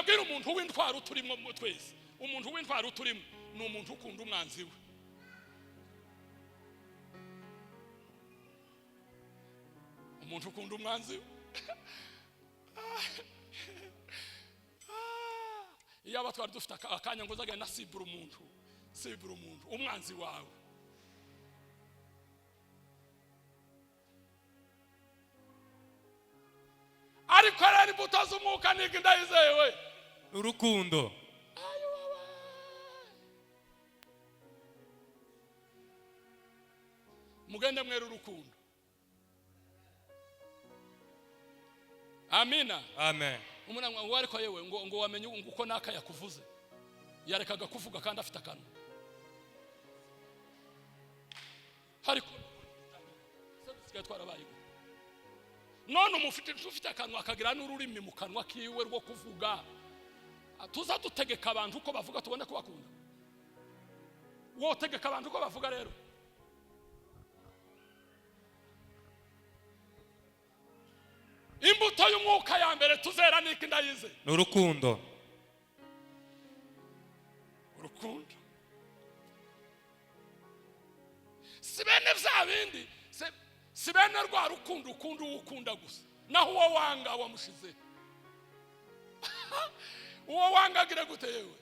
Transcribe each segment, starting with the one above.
Mbabwire umuntu w'intwaro turimo twese. Umuntu w'intwaro turimo ni umuntu ukunda umwanzi we. Umuntu ukunda umwanzi we. Iyo aba twari dufite akanya ngo uzagenda asibura umuntu, sibura umuntu umwanzi wawe. Ariko rero imbuto z'umwuka nigi ndayizewe. Urukundo. Mugende mwera urukundo. Amina. Amen. Umuntu ngo ariko yewe ngo wamenye uko naka yakuvuze. Yarekaga kuvuga kandi afite akanwa. Ariko dusigaye twarabaye gute? None umufite ufite akanwa akagira n'ururimi mu kanwa kiwe rwo kuvuga. Tuza dutegeka abantu uko bavuga tubone ko bakunda. Wotegeka abantu uko bavuga rero. Imbuto y'umwuka ya mbere tuzera niki ndayize? Ni urukundo. Urukundo. Si bene bya bindi, si bene rwa rukundo ukunda uwo ukunda gusa. Naho uwo wanga wamushize. Uwo wanga agira gute yewe?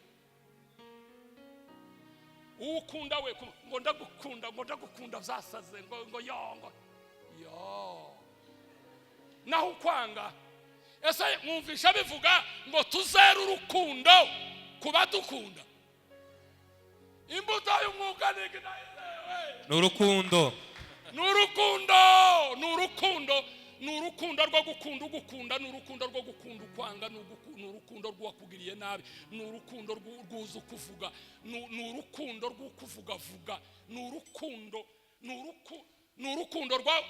Uwo ukunda we ngo ndagukunda, ngo ndagukunda byasaze, ngo yo, ngo yo. Naho ukwanga. Ese mwumvisha bivuga ngo tuzere urukundo kubadukunda. Imbuto y'umwuka ni iki? Ni urukundo. Ni urukundo, ni urukundo, ni urukundo rwo gukunda ugukunda, ni urukundo rwo gukunda ukwanga, ni urukundo rw'uwakugiriye nabi, ni urukundo rw'uza ukuvuga, ni urukundo rw'ukuvugavuga, ni urukundo, ni urukundo rwa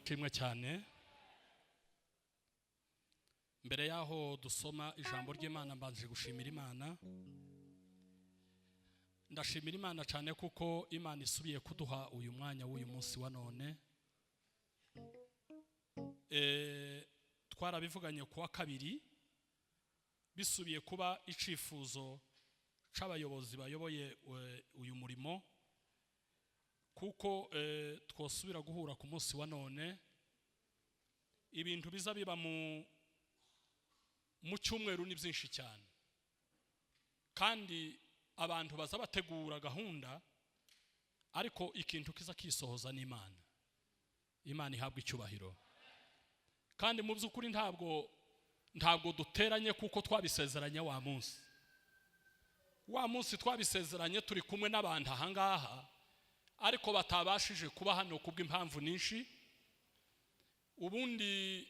kimwe cyane. Mbere yaho dusoma ijambo ry'Imana mbanje gushimira Imana. Ndashimira Imana cyane kuko Imana isubiye kuduha uyu mwanya w'uyu munsi wa none. Twarabivuganye kuwa kabiri, bisubiye kuba icifuzo c'abayobozi bayoboye uyu murimo, kuko twosubira guhura ku munsi wa none. Ibintu biza biba mu cyumweru ni byinshi cyane, kandi abantu baza bategura gahunda, ariko ikintu kiza kisohoza n'Imana. Imana ihabwa icyubahiro. Kandi mu by'ukuri ntabwo duteranye kuko twabisezeranye wa munsi. Wa munsi twabisezeranye turi kumwe n'abantu ahangaha, ariko batabashije kuba hano kubw'impamvu nyinshi. Ubundi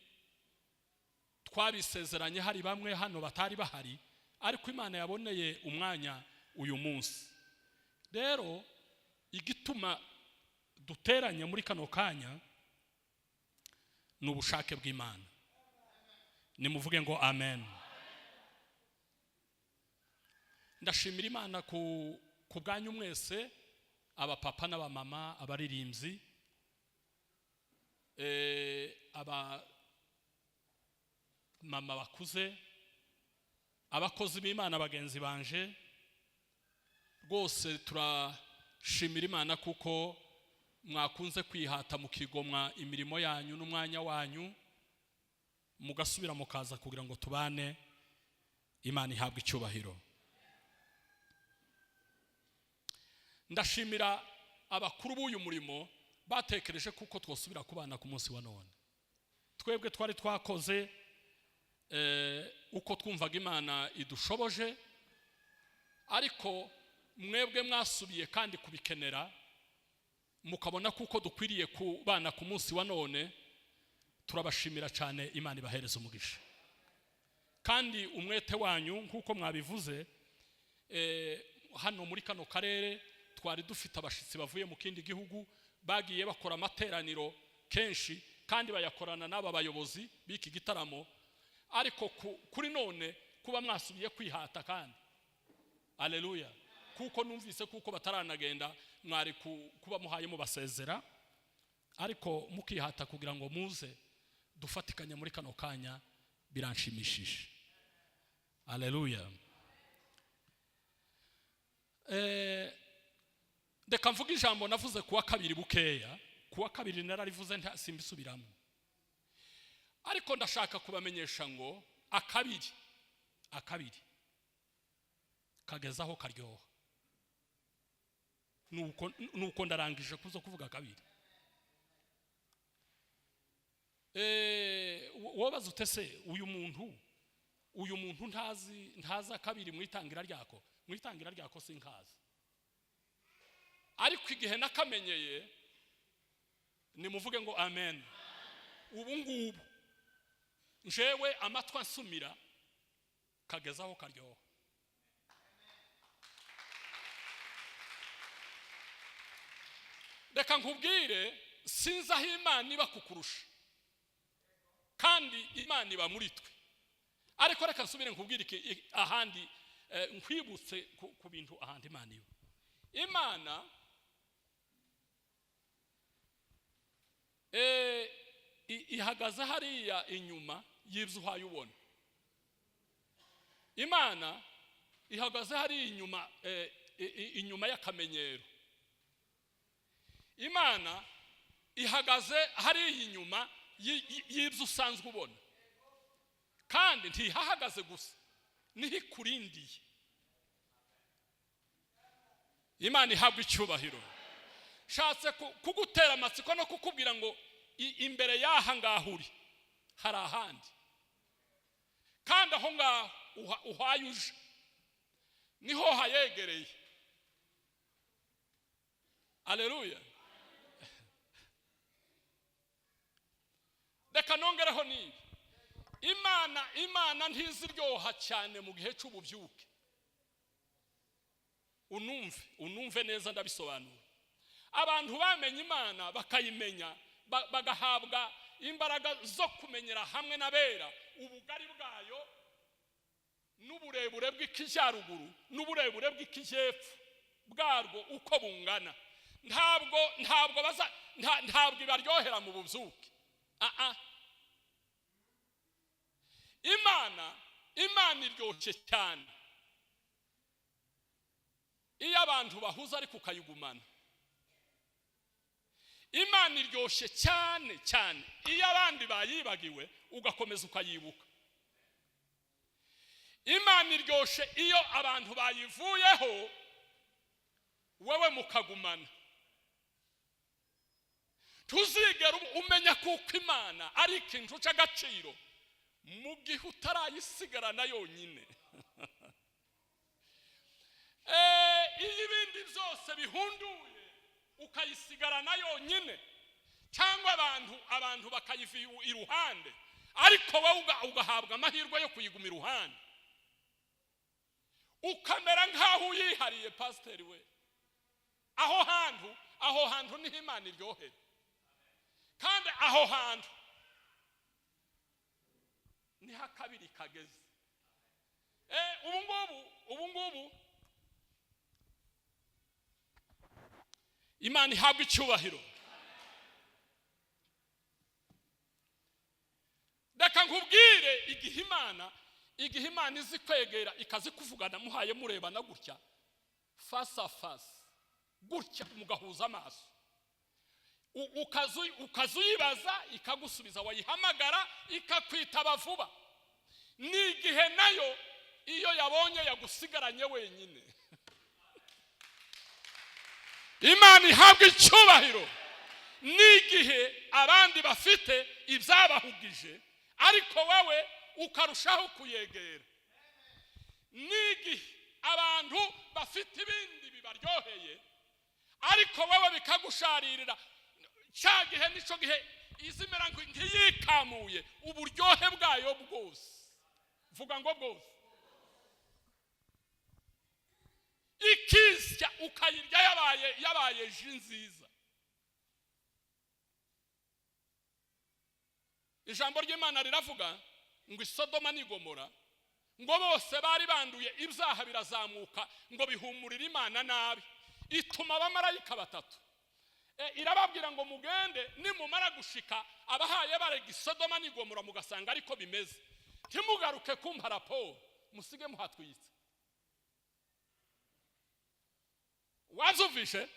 twabisezeranye hari bamwe hano batari bahari, ariko Imana yaboneye umwanya uyu munsi. Rero igituma duteranye muri kano kanya ni ubushake bw'Imana. Nimuvuge ngo amen. Ndashimira Imana ku bwanyu mwese, abapapa n'abamama, abaririmbyi, aba mama bakuze, abakozi b'Imana bagenzi banje. Rwose turashimira Imana kuko mwakunze kwihata mukigomwa imirimo yanyu n'umwanya wanyu, mugasubira mukaza kugira ngo tubane. Imana ihabwe icyubahiro. Ndashimira abakuru b'uyu murimo batekereje kuko twosubira kubana ku munsi wa none. Twebwe twari twakoze uko twumvaga Imana idushoboje, ariko mwebwe mwasubiye kandi kubikenera, mukabona kuko dukwiriye kubana ku munsi wa none. Turabashimira cyane, Imana ibahereza umugisha. Kandi umwete wanyu nkuko mwabivuze, hano muri kano karere twari dufite abashitsi bavuye mu kindi gihugu bagiye bakora amateraniro kenshi, kandi bayakorana n'aba bayobozi b'iki gitaramo. Ariko kuri none kuba mwasubiye kwihata, kandi haleluya, kuko numvise kuko bataranagenda mwari kuba muhaye mubasezera, ariko mukihata kugira ngo muze dufatikanye muri kano kanya, biranshimishije. Aleluya. Reka mvuge ijambo navuze kuwa kabiri bukeya. Kuwa kabiri nararivuze, simbisubiramo, ariko ndashaka kubamenyesha ngo akabiri kageze aho karyoha. Nuko ndarangije kuzo kuvuga kabiri. Wobaza utese uyu muntu ntazi akabiri mu itangira ryako? Mu itangira ryako sinkazi, ariko igihe nakamenyeye, nimuvuge ngo amen. Ubu ngubu njewe amatwi ansumira kageze aho karyoha. Reka nkubwire, sinzi aho Imana iba kukurusha, kandi Imana iba muri twe. Ariko reka nsubire nkubwire ahandi, nkwibutse ku bintu ahandi Imana iba. Imana ihagaze hariya inyuma y'ibyo uhaye ubona. Imana ihagaze hariya inyuma, inyuma y'akamenyero. Imana ihagaze hariya inyuma y'ibyo usanzwe ubona, kandi ntihahagaze gusa, niho ikurindiye. Imana ihabwa icyubahiro. Shatse kugutera amatsiko no kukubwira ngo imbere y'aha ngaha uri hari ahandi, kandi aho ngaho uhaye uje niho hayegereye. Aleluya. Reka nongereho nibi: Imana ntiziryoha cyane mu gihe cy'ububyuke. Unumve neza, ndabisobanura. Abantu bamenye Imana, bakayimenya, bagahabwa imbaraga zo kumenyera hamwe n'abera ubugari bwayo n'uburebure bw'ikijyaruguru n'uburebure bw'ikijyepfo bwarwo uko bungana, ntabwo ibaryohera mu bubyuke. Imana iryoshye cyane iyo abantu bahuza, ariko ukayigumana. Imana iryoshye cyane cyane iyo abandi bayibagiwe, ugakomeza ukayibuka. Imana iryoshye iyo abantu bayivuyeho, wowe mukagumana. Tuzigera umenya kuko Imana ari ikintu cy'agaciro mu gihe utarayisigarana yonyine. Iyo ibindi byose bihunduye ukayisigarana yonyine, cyangwa abantu bakayiva iruhande, ariko wowe ugahabwa amahirwe yo kuyiguma iruhande, ukamera nk'aho uyihariye, pasiteri we, aho hantu niho Imana iryohera. Kandi aho hantu niho akabiri kageze. Ubu ngubu Imana ihabwa icyubahiro. Reka nkubwire, igihe Imana izi kwegera ikazikuvugana, muhaye murebana gutya, face à face gutya, mugahuza amaso, ukaza uyibaza ikagusubiza, wayihamagara ikakwitaba vuba, ni igihe nayo iyo yabonye yagusigaranye wenyine. Imana ihabwa icyubahiro. Ni igihe abandi bafite ibyabahugije, ariko wowe ukarushaho kuyegera. Ni igihe abantu bafite ibindi bibaryoheye, ariko wowe bikagusharirira. Cya gihe nicyo gihe izimera nk'iyikamuye uburyohe bwayo bwose. Vuga ngo bwose. Ikisya ukayirya yabaye jus nziza. Ijambo ry'Imana riravuga ngo Isodoma n'Igomora ngo bose bari banduye, ibyaha birazamuka ngo bihumurire Imana nabi, ituma abamarayika batatu. Irababwira ngo mugende, nimumara gushika abahaye barega Isodoma n'Igomora mugasanga ariko bimeze, ntimugaruke kumpa raporo. Musige muhatwitse. Wazumvishe?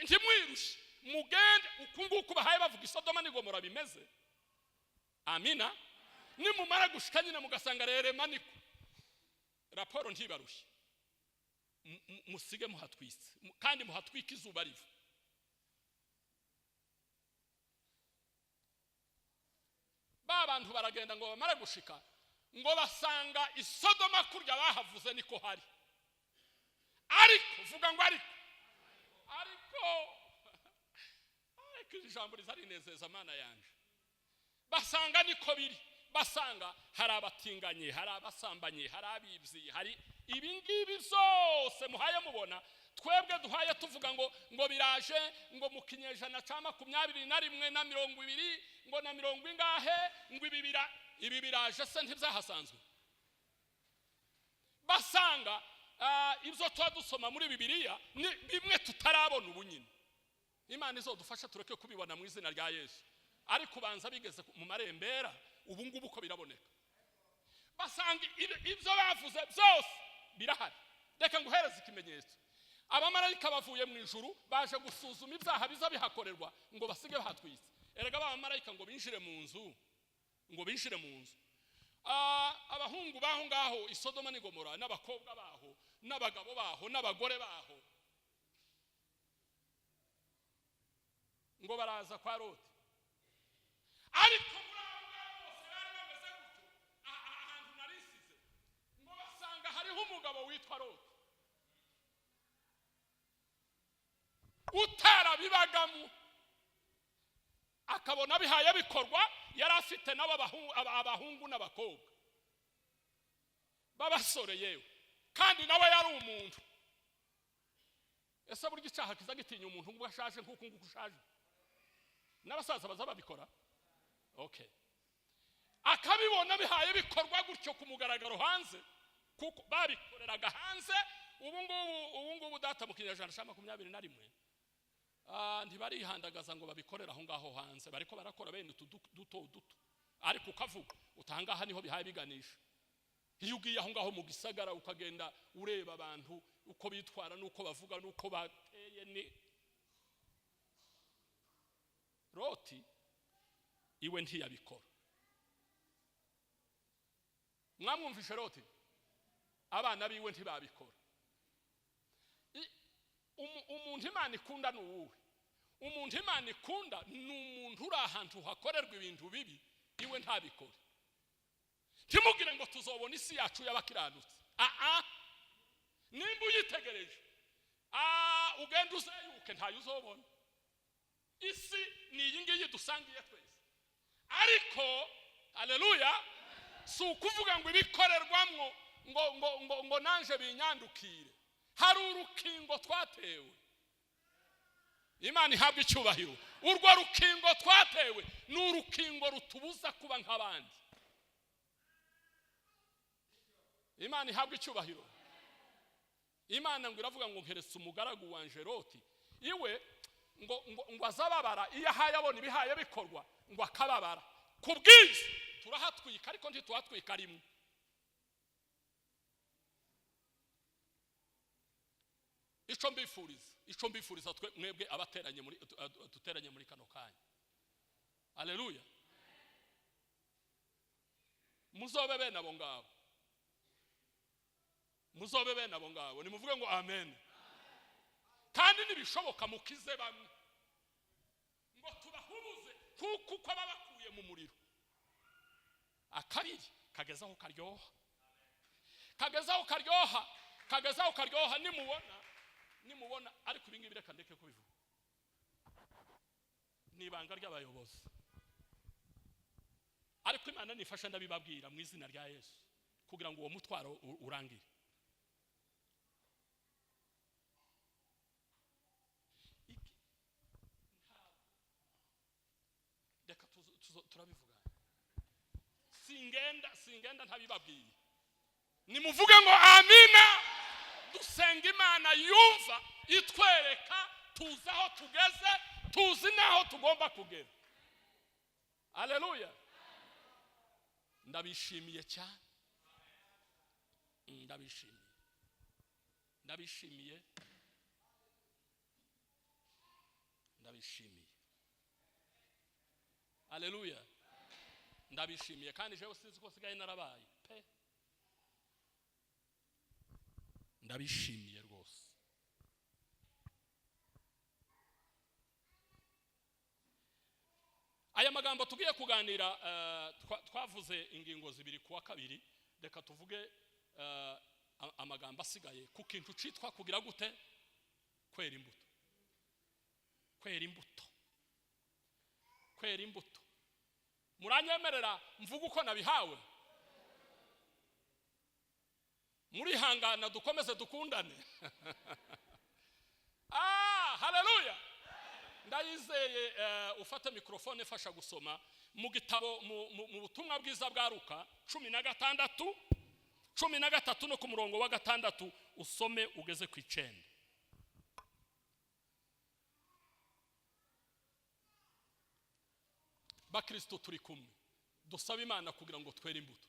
Ntimwirushe, mugende uku nguku bahaye bavuga Isodoma n'Igomora bimeze. Amina. Nimumara gushika nyine mugasanga rerema niko raporo, ntibarushye, musige muhatwitse, kandi muhatwike izuba riva. Ba bantu baragenda, ngo bamara gushika ngo basanga Isodoma kurya bahavuze niko hari. Ariko vuga ngo ariko, ariko, ariko. Iri jambo rizarinezeza Mana yanje. Basanga niko biri, basanga hari abatinganye, hari abasambanye, hari abibyi, hari ibi ngibi byose muhaye mubona. Twebwe duhaye tuvuga ngo biraje ngo mu kinyejana cya 21 na 20 ngo na mirongo ingahe, ngo ibi biraje se ntibyahasanzwe? Basanga ibyo tuba dusoma muri Bibiliya ni bimwe tutarabona ubu nyine. Imana izodufasha tureke kubibona mu izina rya Yesu, ariko ubanza bigeze mu marembera ubu ngubu uko biraboneka. Basanga ibyo bavuze byose birahari. Reka nguhereze ikimenyetso. Abamarayika bavuye mu ijuru baje gusuzuma ibyaha biza bihakorerwa ngo basige bahatwitse. Erega ba bamarayika ngo binjire mu nzu, ngo binjire mu nzu, abahungu baho ngaho Isodoma n'Igomora, n'abakobwa baho, n'abagabo baho, n'abagore baho, ngo baraza kwa Loti. Ariko muri abo ngabo bose bari bameze gutyo, ahantu narisize, ngo basanga hariho umugabo witwa Loti utarabibagamo, akabona bihaye bikorwa. Yari afite nabo abahungu n'abakobwa b'abasore, yewe kandi nawe yari umuntu. Ese burya icyaha kiza gitinya umuntu ngo ashaje nk'uku nguku ushaje? N'abasaza baza babikora. Okay, akabibona bihaye bikorwa gutyo ku mugaragaro hanze, kuko babikoreraga hanze. Ubu ngubu data, mu kinyejana cya 21, ntibarihandagaza ngo babikorere aho ngaho hanze, bariko barakora bene utu duto duto, ariko ukavuga utangaha niho bihaye biganisha. Iyo ugiye aho ngaho mu gisagara, ukagenda ureba abantu uko bitwara n'uko bavuga n'uko bateye, ni Loti iwe ntiyabikora. Mwamwumvishe Loti? Abana biwe ntibabikora. Umuntu Imana ikunda ni uwuhe? Umuntu Imana ikunda ni umuntu uri ahantu hakorerwa ibintu bibi, iwe ntabikore. Ntimugire ngo tuzobona isi yacu y'abakiranutsi. Aa, nimba uyitegereje, ugenda uzeyuke, ntayo uzobona. Isi ni iyi ngiyi dusangiye twese. Ariko aleluya, si ukuvuga ngo ibikorerwamwo ngo nanje binyandukire. Hari urukingo twatewe, Imana ihabwa icyubahiro. Urwo rukingo twatewe ni urukingo rutubuza kuba nk'abandi. Imana ihabwa icyubahiro. Imana ngo iravuga ngo nkeretse umugaragu wanje Loti, iwe ngo azababara iyo ahaye abona ibihaye bikorwa, ngo akababara. Ku bw'ibyo turahatwika, ariko ntituhatwika rimwe. Ico mbifuriza twe mwebwe abateranye muri duteranye muri kano kanya, aleluya, muzobe bene abo ngabo, muzobe bene abo ngabo. Nimuvuge ngo amen. Kandi nibishoboka mukize bamwe, ngo tubahubuze kuko uko babakuye mu muriro. Akabiri kagezaho karyoha, kagezaho karyoha, kagezaho karyoha. Nimubona, ariko ibi ngibi reka ndeke kubivuga, ni ibanga ry'abayobozi, ariko Imana nifasha ndabibabwira mu izina rya Yesu kugira ngo uwo mutwaro urangire. Reka turabivuga. Singenda ntabibabwiye. Nimuvuge ngo amina. Dusenga Imana yumva itwereka, tuzi aho tugeze, tuzi n'aho tugomba kugera. Aleluya, ndabishimiye cyane. Ndabishimiye, ndabishimiye, ndabishimiye. Haleluya, ndabishimiye. Kandi jewe sinzi ko sigaye narabaye pe, ndabishimiye rwose. Aya magambo tugiye kuganira, twavuze ingingo zibiri kuwa kabiri, reka tuvuge amagambo asigaye ku kintu citwa kugira gute? Kwera imbuto, kwera imbuto, kwera imbuto. Muranyemerera mvuga uko nabihawe? Murihangana dukomeze dukundane. Haleluya. Ndayizeye. Ufate mikrofone, fasha gusoma mu gitabo mu butumwa bwiza bwa Luka 16 13 no ku murongo wa 6, usome ugeze ku 9. Bakristo turi kumwe, dusaba Imana kugira ngo twere imbuto.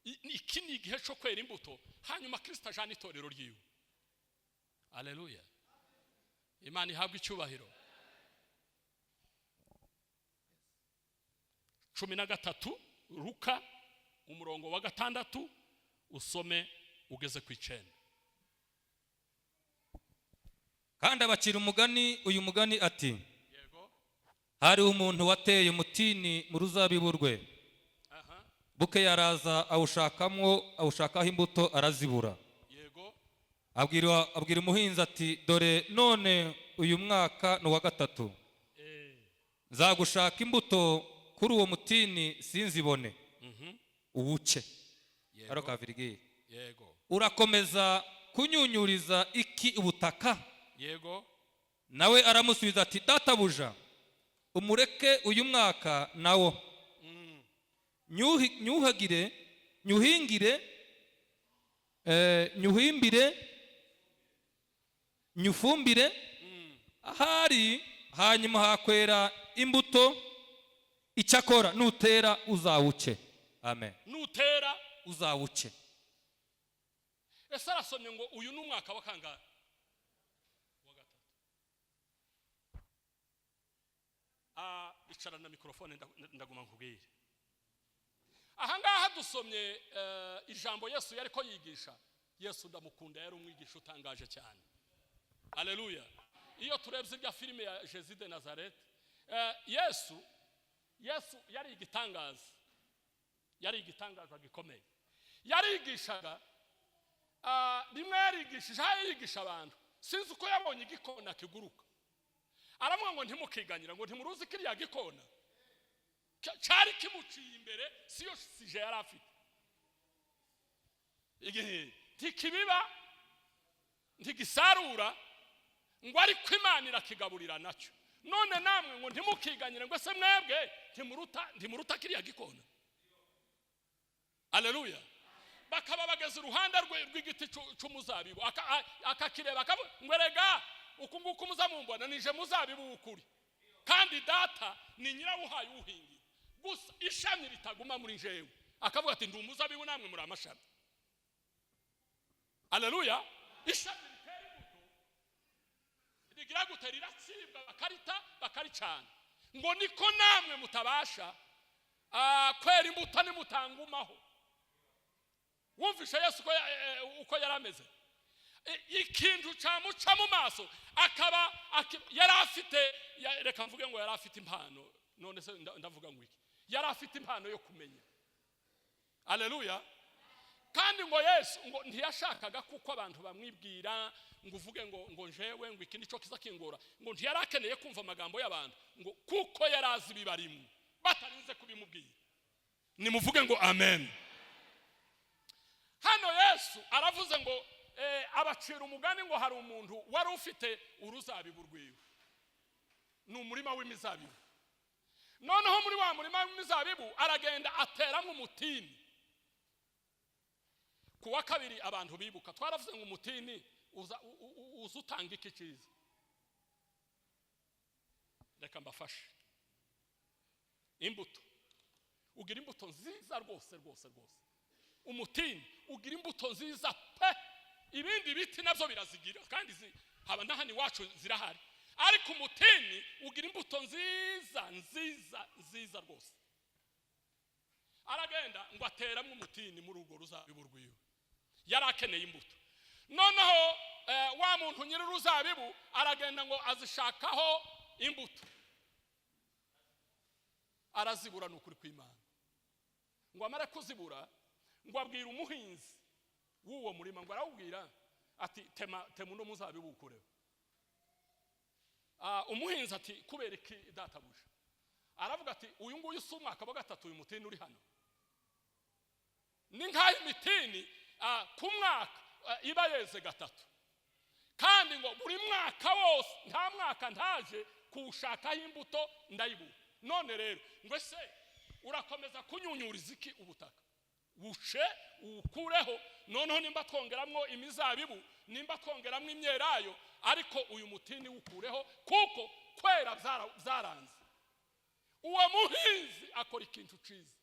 Iki ni igihe cyo kwera imbuto, hanyuma Kristo ajana itorero ryiwe. Haleluya, Imana ihabwe icyubahiro. 13 Luka umurongo wa 6, usome ugeze ku 9. Kandi abacira umugani uyu mugani ati: Yego. Hari umuntu wateye umutini mu ruzabibu rwe, buke yaraza awushakaho imbuto arazibura. Yego. Abwira umuhinzi ati: dore none uyu mwaka ni uwa 3, nzagushaka imbuto kuri uwo mutini sinzibone, uwuce. Yego. Kavirigire. Yego. Urakomeza kunyunyuriza iki ubutaka? Yego. Nawe aramusubiza ati: databuja, umureke uyu mwaka nawo, nyuhagire, nyuhingire, nyuhimbire, nyufumbire, ahari hanyuma hakwera imbuto. Icyakora nutera uzawuce. Amen. Nutera uzawuce. Ese arasomye ngo uyu ni umwaka wa kangahe? Wa 3. Icara na mikrofone, ndaguma nkubwire. Ahangaha dusomye ijambo Yesu yariko yigisha. Yesu ndamukunda, yari umwigisha utangaje cyane. Haleluya. Iyo turebye ibya filime ya Jésus de Nazareth, Yesu yari igitangaza, yari igitangaza gikomeye. Yarigishaga, rimwe yarigishije, yigisha abantu, sinzi uko yabonye igikona kiguruka, aravuga ngo ntimukiganyira, ngo ntimuruzi kiriya gikona cyari kimuciye imbere, siyo sije yari afite. Igihe ntikibiba ntigisarura, ngo ariko Imana irakigaburira nacyo. None namwe ngo ntimukiganyire, ngo se mwebwe ntimuruta kiriya gikona. Haleluya. Bakaba bageze uruhande rw'igiti cy'umuzabibu, akakireba ngo erega uku nguku muzamumbona nije muzabibu w'ukuri, kandi data ni nyirawuhaye uwuhingira, gusa ishami ritaguma muri jewe. Akavuga ati ndi umuzabibu namwe muri amashami. Haleluya. Ishami ritera imbuto rigira gute? Riracibwa, bakarita, bakaricana. Ngo niko namwe mutabasha kwera imbuto nimutangumaho. Wumvishe Yesu uko yari ameze, ikintu cyamuca mu maso, akaba yari afite, reka mvuge ngo yari afite impano. None se ndavuga ngo iki? Yari afite impano yo kumenya. Haleluya. Kandi ngo Yesu ngo ntiyashakaga kuko abantu bamwibwira, ngo uvuge ngo njewe ngo iki nico kiza kingora, ngo ntiyarakeneye kumva amagambo y'abantu, ngo kuko yarazi bibarimo batarinze kubimubwira. Nimuvuge ngo amen. Hano Yesu aravuze ngo abacira umugani ngo hari umuntu wari ufite uruzabibu rwiwe, ni umurima w'imizabibu. Noneho muri wa murima w'imizabibu aragenda ateramo umutini. Kuwa kabiri abantu bibuka twaravuze ngo umutini uza utanga iki cyiza. Reka mbafashe. Imbuto, ugira imbuto nziza rwose rwose rwose. Umutini ugira imbuto nziza pe. Ibindi biti nabyo birazigira kandi haba na hano iwacu zirahari, ariko umutini ugira imbuto nziza nziza nziza rwose. Aragenda ngo ateramo umutini muri urwo ruzabibu rwiwe, yari akeneye imbuto. Noneho wa muntu nyiri uruzabibu aragenda ngo azishakaho imbuto, arazibura. Ni ukuri kw'Imana. Ngo amare kuzibura, ngo abwira umuhinzi w'uwo murima, ngo arawubwira ati tema tema uno muzabibu ukureho. Umuhinzi ati kubera iki databuja? Aravuga ati uyu nguyu si umwaka wa gatatu uyu mutini uri hano, ni nk'aho imitini ku mwaka iba yeze gatatu, kandi ngo buri mwaka wose nta mwaka ntaje kuwushakaho imbuto ndayibura. None rero ngo ese urakomeza kunyunyuriza iki ubutaka? Wuce uwukureho, noneho nimba twongeramwo imizabibu, nimba twongeramwo imyelayo, ariko uyu mutini wukureho kuko kwera byaranze. Uwo muhinzi akora ikintu ciza.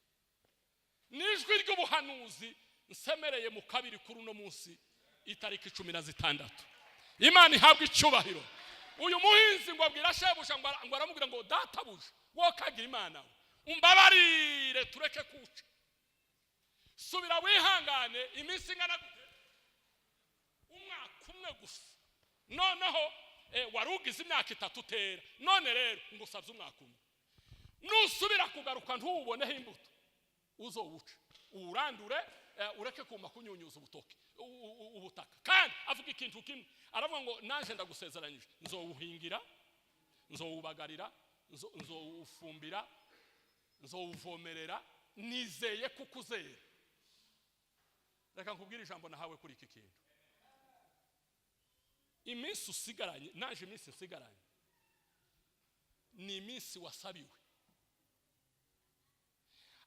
N'ijwi ry'ubuhanuzi nsemereye mu kabiri kuri uno munsi itariki 16. Imana ihabwa icyubahiro. Uyu muhinzi ngo abwira shebuja, ngo aramubwira ngo databuja, wokagira Imana we, umbabarire tureke kuca, subira wihangane iminsi ingana gute? Umwaka umwe gusa. Noneho wari ugize imyaka 3 utera, none rero ngusabye umwaka umwe, nusubira kugaruka ntuwuboneho imbuto uzowuce uwurandure, ureke kuma kunyunyuza ubutoke ubutaka. Kandi avuga ikintu kimwe, aravuga ngo naje ndagusezeranyije, nzowuhingira, nzowubagarira, nzowufumbira, nzowuvomerera, nizeye kuko uzera. Reka nkubwire ijambo nahawe kuri iki kintu. Iminsi usigaranye, naje iminsi nsigaranye ni iminsi wasabiwe.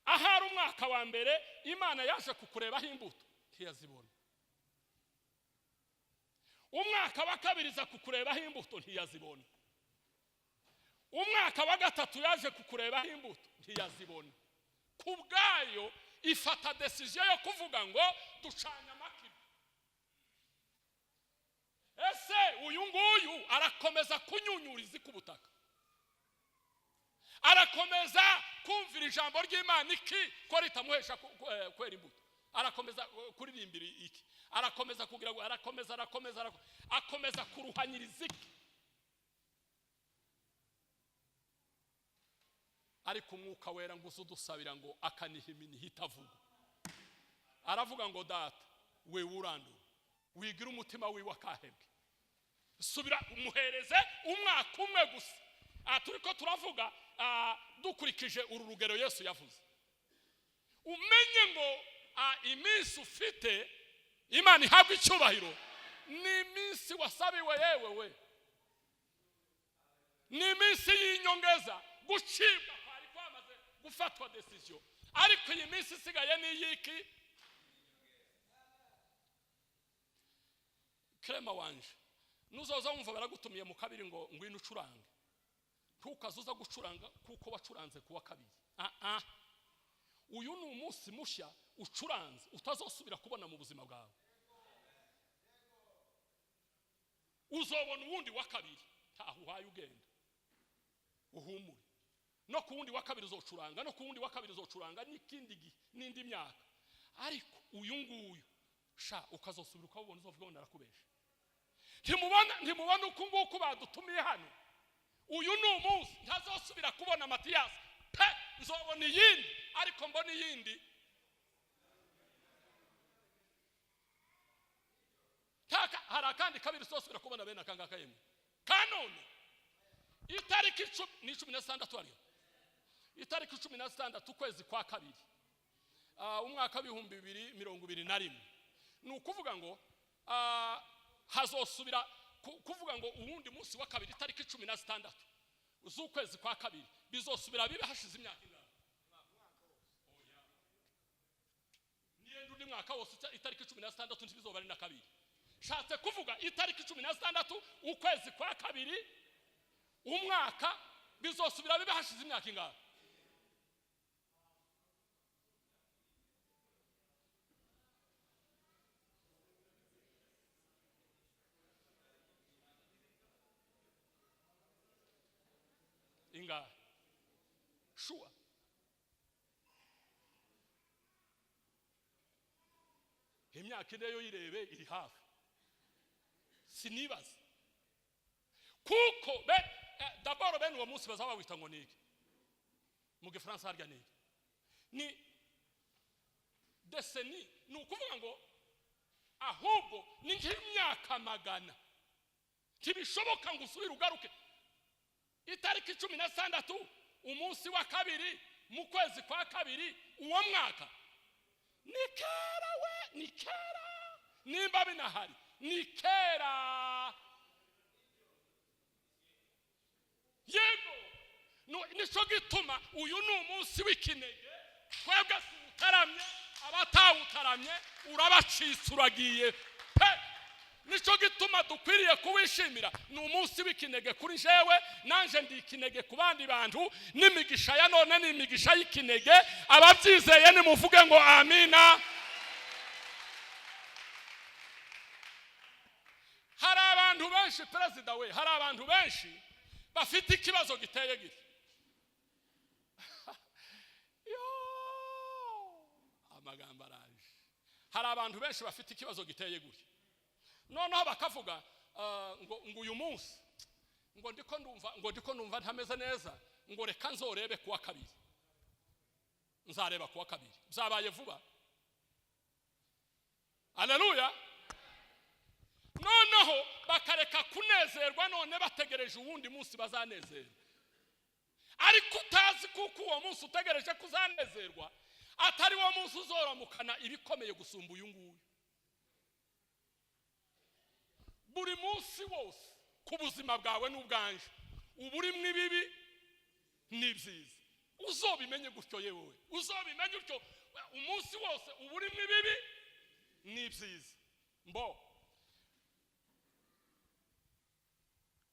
Ahari umwaka wa mbere Imana yaje kukurebaho imbuto ntiyazibona, umwaka wa kabiri iza kukurebaho imbuto ntiyazibona, umwaka wa gatatu yaje kukurebaho imbuto ntiyazibona. Ku bwayo ifata decision yo kuvuga ngo ducanye amakiro. Ese uyu nguyu arakomeza kunyunyuriza ku butaka, arakomeza kumvira ijambo ry'Imana iki ko ritamuhesha kwera imbuto, arakomeza kuririmbira iki, arakomeza kugira ngo arakomeza arakomeza akomeza kuruhanyiriza iki? Ariko umwuka wera ngo uzudusabira ngo akaniha iminiha itavuga. Aravuga ngo data we urandura, wigira umutima wiwe akahebwe, subira umuhereze umwaka umwe gusa. Turiko turavuga dukurikije uru rugero Yesu yavuze. Umenye ngo iminsi ufite, Imana ihabwa icyubahiro, ni iminsi wasabiwe yewe we, ni iminsi y'inyongeza. Gucibwa kwari kwamaze gufatwa decision, ariko iyi minsi isigaye ni iyiki? Krema wanje, nuzoza wumva baragutumiye mu kabiri ngo ngwino ucurange, ntukazuza gucuranga kuko wacuranze kuwa kabiri. Uyu ni umunsi mushya ucuranze utazosubira kubona mu buzima bwawe. Uzobona uwundi wa kabiri taho uhaye ugenda uhumure, no ku wundi wa kabiri uzocuranga, no ku wundi wa kabiri uzocuranga n'ikindi gihe n'indi myaka. Ariko uyu nguyu sha ukazosubira ukabona, uzovuga ngo narakubesha. Ntimubona uku nguku badutumiye hano? Uyu ni umunsi ntazosubira kubona Matiyasi pe, nzobona iyindi, ariko mbona iyindi. Taka hari akandi kabiri uzosubira kubona bene aka ngaka yemwe kanone. Itariki 16 ariyo, itariki 16 ukwezi kwa kabiri umwaka 2021. Ni ukuvuga ngo hazosubira kuvuga ngo uwundi munsi wa kabiri itariki 16 z'ukwezi kwa kabiri bizosubira bibe hashize imyaka ingana. Niyo undi mwaka wose itariki 16 ntibizoba ari na kabiri. Shatse kuvuga itariki 16 ukwezi kwa kabiri umwaka bizosubira bibe hashize imyaka ingana. Ingahe? Sure. Imyaka 4 yo yirebe iri hafi. Sinibaza. Kuko d'abord bene uwo munsi bazaba wita ngo niki? Mu Gifaransa harya niki? Ni décennie, ni ukuvuga ngo ahubwo ni nk'imyaka 100. Ntibishoboka ngo usubire ugaruke. Itariki 16 umunsi wa 2 mu kwezi kwa 2 uwo mwaka. Ni kera we, ni kera. Nimba binahari, ni kera. Yego, nico gituma uyu ni umunsi w'ikinege. Twebwe utaramye, abatawutaramye urabacitse uragiye pe. Nico gituma dukwiriye kuwishimira. Ni umunsi w'ikinege kuri jewe, nanje ndi ikinege ku bandi bantu. N'imigisha ya none ni imigisha y'ikinege. Ababyizeye nimuvuge ngo amina. Hari abantu benshi perezida we, hari abantu benshi bafite ikibazo giteye gite. Yo, amagambo araje. Hari abantu benshi bafite ikibazo giteye gutya. Noneho bakavuga ngo uyu munsi ngo ndiko ndumva ntameze neza, ngo reka nzorebe kuwa 2. Nzareba kuwa 2. Byabaye vuba. Haleluya. Noneho bakareka kunezerwa none bategereje uwundi munsi bazanezerwa. Ariko utazi kuko uwo munsi utegereje kuzanezerwa atari wo munsi uzoramukana ibikomeye gusumba uyu nguyu. Buri munsi wose ku buzima bwawe n'ubwanje uburimwe ibibi n'ibyiza. Uzobimenye gutyo yewe, uzobimenye utyo. Umunsi wose uburimwe ibibi n'ibyiza. Mbo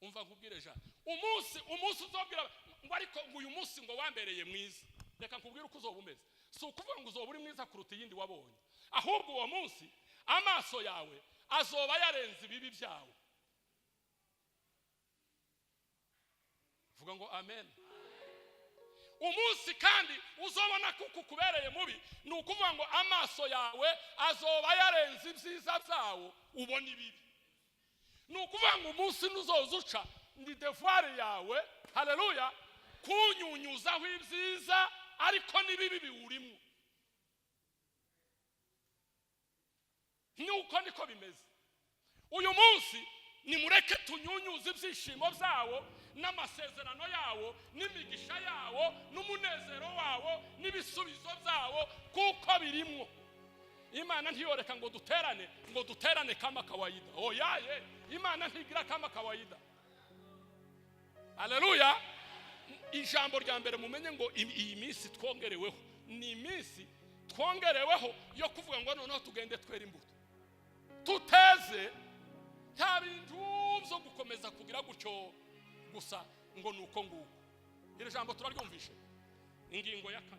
umva nkubwire ja, umunsi uzobwira ngo ariko ngo uyu munsi ngo wambereye mwiza. Reka nkubwire uko uzoba umeze. Si ukuvuga ngo uzoba uri mwiza kuruta iyindi wabonye, ahubwo uwo munsi amaso yawe azoba yarenze ibibi byawe. Vuga ngo amen. Umunsi kandi uzobona kuko kubereye mubi, ni ukuvuga ngo amaso yawe azoba yarenze ibyiza byawo ubona ibibi. Ni ukuvuga ngo umunsi nuzoza uca ni devoir yawe, haleluya, kunyunyuzaho ibyiza ariko n'ibibi biwurimo. Nuko niko bimeze. Uyu munsi nimureke tunyunyuze ibyishimo byawo n'amasezerano yawo n'imigisha yawo n'umunezero wawo n'ibisubizo byawo, kuko birimwo. Imana ntiyoreka ngo duterane kama kawaida. Oyaye, Imana ntigira kama kawaida. Haleluya. Ijambo rya mbere mumenye ngo iyi minsi twongereweho ni iminsi twongereweho yo kuvuga ngo noneho tugende twera imbuto. Tuteze nta bintu byo gukomeza kugira gutyo gusa ngo nuko nguko. Iri jambo turaryumvishe. Ingingo ya 4.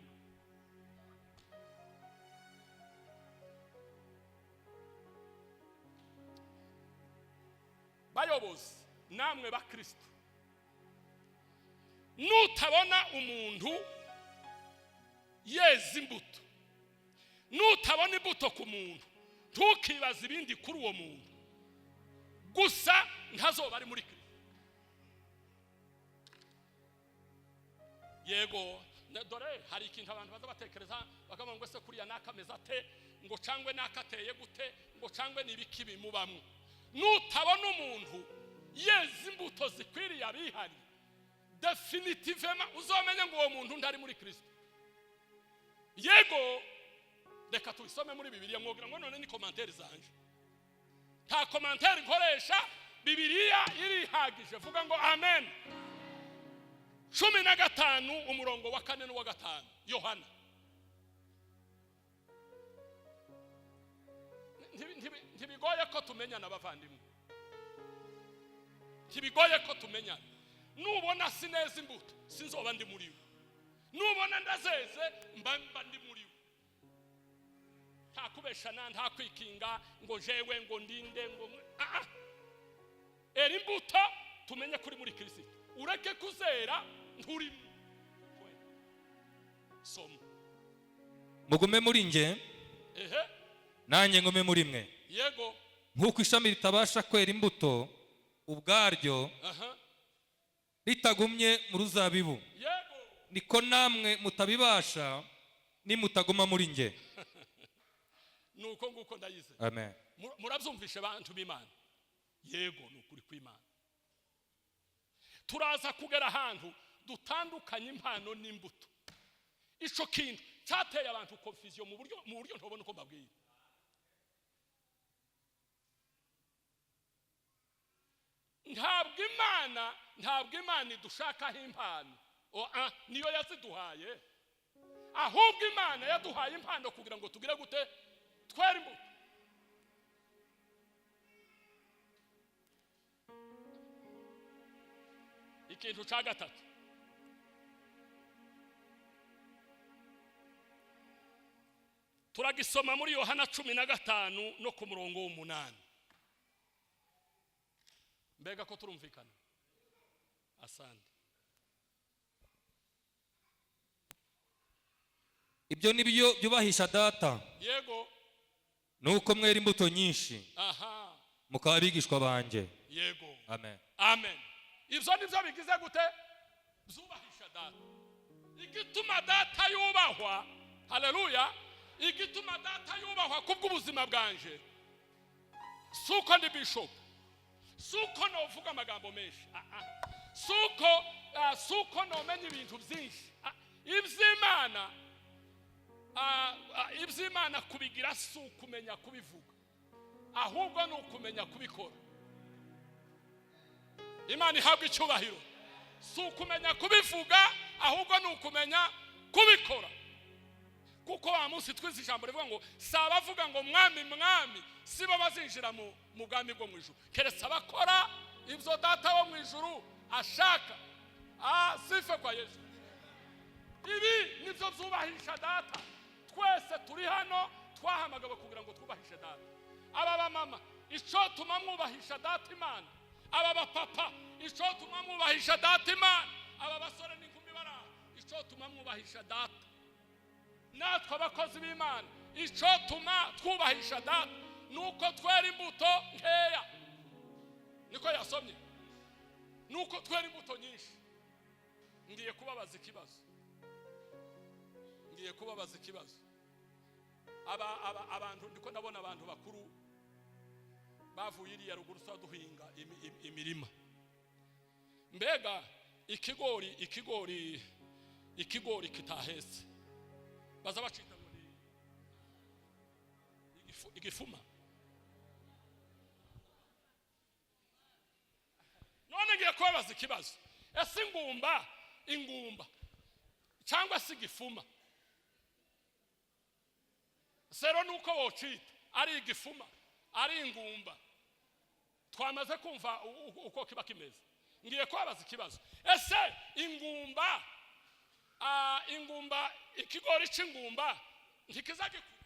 Bayobozi namwe ba Kristo, nutabona umuntu yeza imbuto, nutabona imbuto ku muntu, ntukibaze ibindi kuri uwo muntu gusa ntazoba ari muri Kristo. Yego, dore hari ikintu abantu baza batekereza bakavuga ngo se kuriya nakameza ate, ngo cangwe nakateye gute, ngo cangwe nibiki bimubamwe. Nutabona umuntu yeza imbuto zikwiriye abihari, definitivement uzomenye ngo uwo muntu ndari muri Kristo. Yego, reka tubisome muri Bibiliya mwogira ngo none ni commentaire zanje. Nta commentaire nkoresha, Bibiliya irihagije. Vuga ngo amen. 15 umurongo wa 4 n'uwa 5 Yohana. Ntibigoye ko tumenyana abavandimwe. Ntibigoye ko tumenyana. Nubona sineza imbuto sinzoba ndi muri we. Nubona ndazeze mba ndi muri we. Nta kubeshana, nta kwikinga ngo jewe ngo ndinde ngo era imbuto tumenye kuri muri Kristo. Ureke kuzera Nturimo. Soma. Mugume muri nge, nanjye ngume muri mwe. Nk'uko ishami ritabasha kwera imbuto ubwaryo ritagumye mu ruzabibu, niko namwe mutabibasha nimutaguma muri nge. Nuko nguko, ndayize. Amen. Murabyumvishe bantu b'Imana? Yego, ni ukuri kw'Imana. Turaza kugera ahantu dutandukanye impano n'imbuto. Ico kintu cyateye abantu confusion mu buryo ntobona uko mbabwira. Ntabwo Imana idushakaho impano. Oh, ah, niyo yaziduhaye. Ahubwo Imana yaduhaye impano kugira ngo tugire gute? Twere imbuto. Ikintu cya gatatu, turagisoma muri Yohana 15 no ku murongo w'8. Mbega ko turumvikana? Asante. Ibyo ni byo byubahisha Data, nuko mwera imbuto nyinshi, mukaba abigishwa banjye. Amen. Amen. Ibyo nibyo bigize gute? Byubahisha Data. Igituma Data yubahwa, haleluya, igituma Data yubahwa kubw'ubuzima bwanje si uko ndi bishop, si uko novuga amagambo menshi, ah, ah. Si uko nomenya ibintu byinshi. Ah, iby'Imana, iby'Imana kubigira si ukumenya kubivuga, ahubwo ni ukumenya kubikora. Imana ihabwa icyubahiro. Si ukumenya kubivuga, ahubwo ni ukumenya kubikora, kuko wa munsi twize ijambo rivuga ngo si abavuga ngo "Mwami, Mwami" si bo bazinjira mu bwami bwo mu ijuru, keretse abakora ibyo Data wo mu ijuru ashaka. Ah, sifa kwa Yesu. Ibi nibyo byubahisha Data. Twese turi hano twahamagawe kugira ngo twubahishe Data. Aba bamama, icyo tuma mwubahisha Data Imana, aba bapapa, icyo tuma mwubahisha Data Imana, aba basore n'inkumi bari aha, icyo tuma mwubahisha Data, natwe abakozi b'Imana, icyo tuma twubahisha Data ni uko twera imbuto nkeya. Niko yasomye, ni uko twera imbuto nyinshi. Ngiye kubabaza ikibazo, ngiye kubabaza ikibazo. Aba abantu, ndiko ndabona abantu bakuru bavuye iriya ruguru tuba duhinga imirima. Mbega ikigori kitahetse baza bacita ngo ni igifuma. None ngiye kubabaza ikibazo: ese ingumba cyangwa se igifuma, sero nuko wocita, ari igifuma, ari ingumba, twamaze kumva uko kiba kimeze. Ngiye kubabaza ikibazo: ese ingumba, ikigori c'ingumba ntikiza gikura?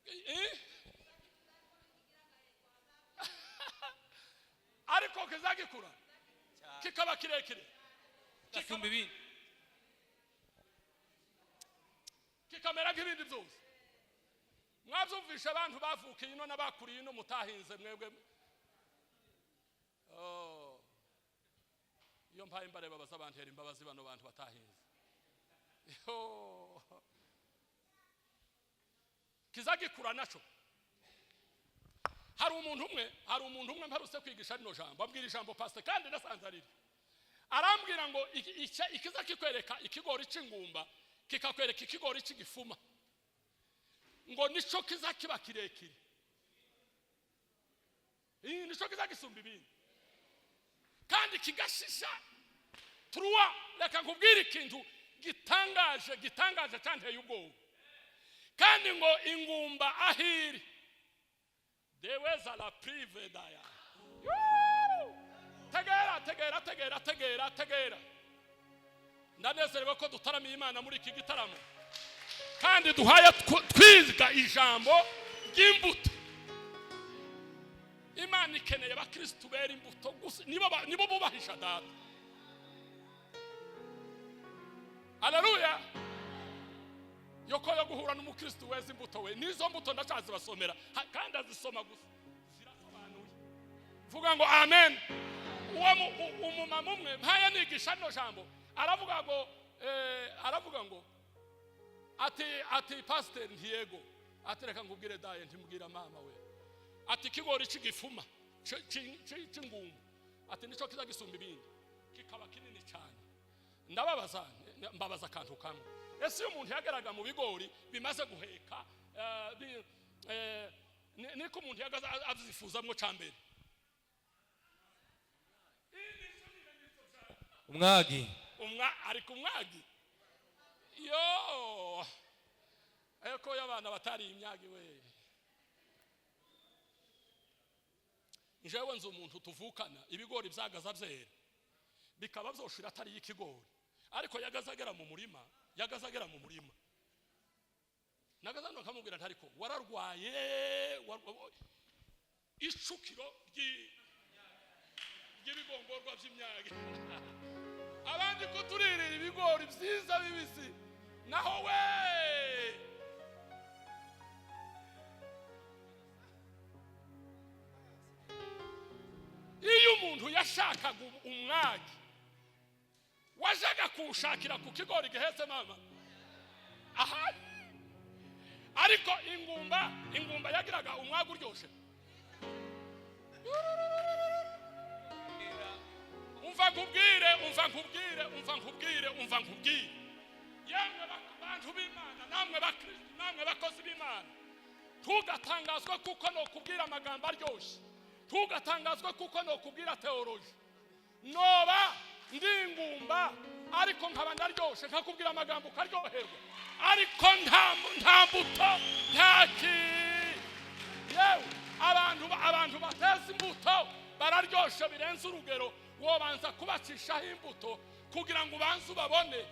Eh? Ariko kizagikura kikaba kirekire, Gasumba ibindi. Kikamera nk'ibindi byose. Mwabyumvisha abantu bavukiye ino n'abakuriye ino mutahinze mwebwe? Oh. Iyo mpaye mbareba baza bantera imbabazi bano bantu batahinze. Yo. Kizagikura naco. Hari umuntu umwe mparutse kwigisha rino jambo, abwira ijambo pastor, kandi nasanze ariri. Arambwira ngo ikiza kikwereka ikigori c'ingumba, kikakwereka ikigori c'igifuma, ngo nico kiza kiba kirekire. Iyi nico kiza gisumba ibindi kandi kigashisha turuwa. Reka nkubwire ikintu gitangaje, gitangaje cyanteye ubwoba. Kandi ngo ingumba ahiri deweza la prive daya. Yuuu! Tegera, tegera, tegera, tegera, tegera. Ndanezerewe ko dutaramiye Imana muri iki gitaramo kandi duhaye twiga ijambo ry'imbuto. Imana ikeneye abakristu bera imbuto gusa, nibo bubahisha Data. Haleluya. Yoko yo guhura n'umukristu weza imbuto we, nizo mbuto ndacazibasomera, kandi azisoma gusa zirasobanuye. Vuga ngo amen. Uwo umumama umwe mpaya nigisha rino jambo, aravuga ngo aravuga ngo ati pasiteri ntiyego, ati reka nkubwire daye, ntimubwira mama we, ati ikigori c'igifuma c'ingumba, ati nico kiza gisumba ibindi, kikaba kinini cyane. Ndababaza, mbabaza akantu kamwe. Ese iyo umuntu yageraga mu bigori bimaze guheka, niko umuntu yagaza abyifuzamwo ca mbere? Umwagi. Ariko umwagi yo eko y'abana batari imyagi we. Njewe nzi umuntu tuvukana, ibigori byagaza byera bikaba byoshira atari ikigori, ariko yagazagera mu murima, yagazagera mu murima nagazano akamubwira ati ariko wararwaye icukiro ry'ibigongorwa by'imyagi. Abandi ko turirira ibigori byiza bibisi, naho we iyo umuntu yashakaga umwagi wajaga kuwushakira ku kigori gihetse mama. Aha, ariko ingumba yagiraga umwagi uryoshe. Umva nkubwire, umva nkubwire, umva nkubwire, umva nkubwire. Yemwe bantu b'Imana, namwe bakristo, namwe bakozi b'Imana, tugatangazwa kuko no kubwira amagambo aryoshye, tugatangazwa kuko no kubwira theology. Noba ndi ingumba ariko nkaba ndaryoshe, nkakubwira amagambo ukaryoherwa, ariko nta mbuto, nta ki. Yewe abantu bateza imbuto bararyoshe birenze urugero. Wobanza kubacishaho imbuto kugira ngo ubanze ubabone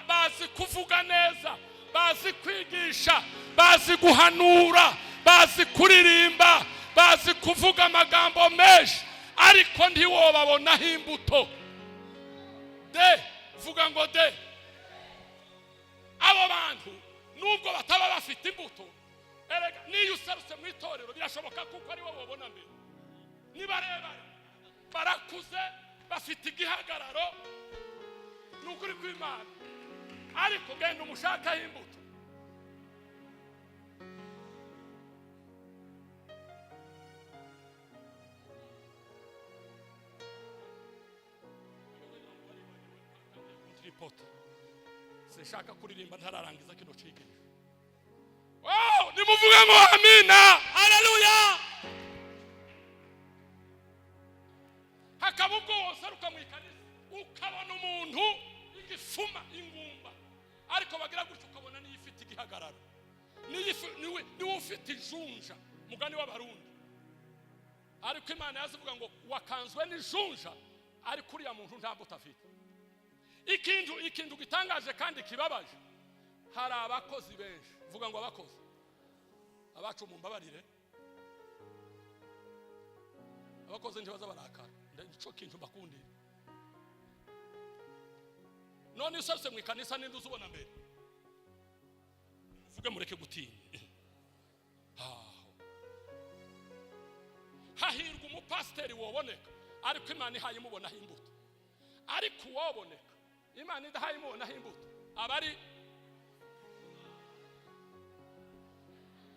bazi kuvuga neza, bazi kwigisha, bazi guhanura, bazi kuririmba, bazi kuvuga amagambo menshi, ariko ntiwobabonaho imbuto. De vuga ngo de. Abo bantu nubwo bataba bafite imbuto, erega niyo userutse mu itorero birashoboka kuko ari bo babona mbere. Ni barebare, barakuze, bafite igihagararo, ni ukuri kw'Imana, ariko genda umushakaho imbuto. Sinshaka kuririmba ntararangiza kino cigisho. Wow, nimuvuge ngo amina. Haleluya. Hakaba ubwo woseruka mu ikanisa ukabona umuntu igifuma ingumba, ariko bagira gutyo ukabona niyo ifite igihagararo, niwe ufite ijunja, mugani w'abarundi. Ariko Imana yazivuga ngo wakanzwe n'ijunja, ariko uriya muntu nta mbuto afite. Ikintu gitangaje kandi kibabaje, hari abakozi benshi. Vuga ngo abakozi abacu mumbabarire, abakozi ntibaza barakara, nico kintu bakundira. None usabse mu ikanisa ninde uzubona mbere? Vuge mureke gutinya. Hahirwa umupasiteri woboneka ariko Imana ihaye imubonaho imbuto, ariko uwoboneka Imana idahaye imubonaho imbuto aba ari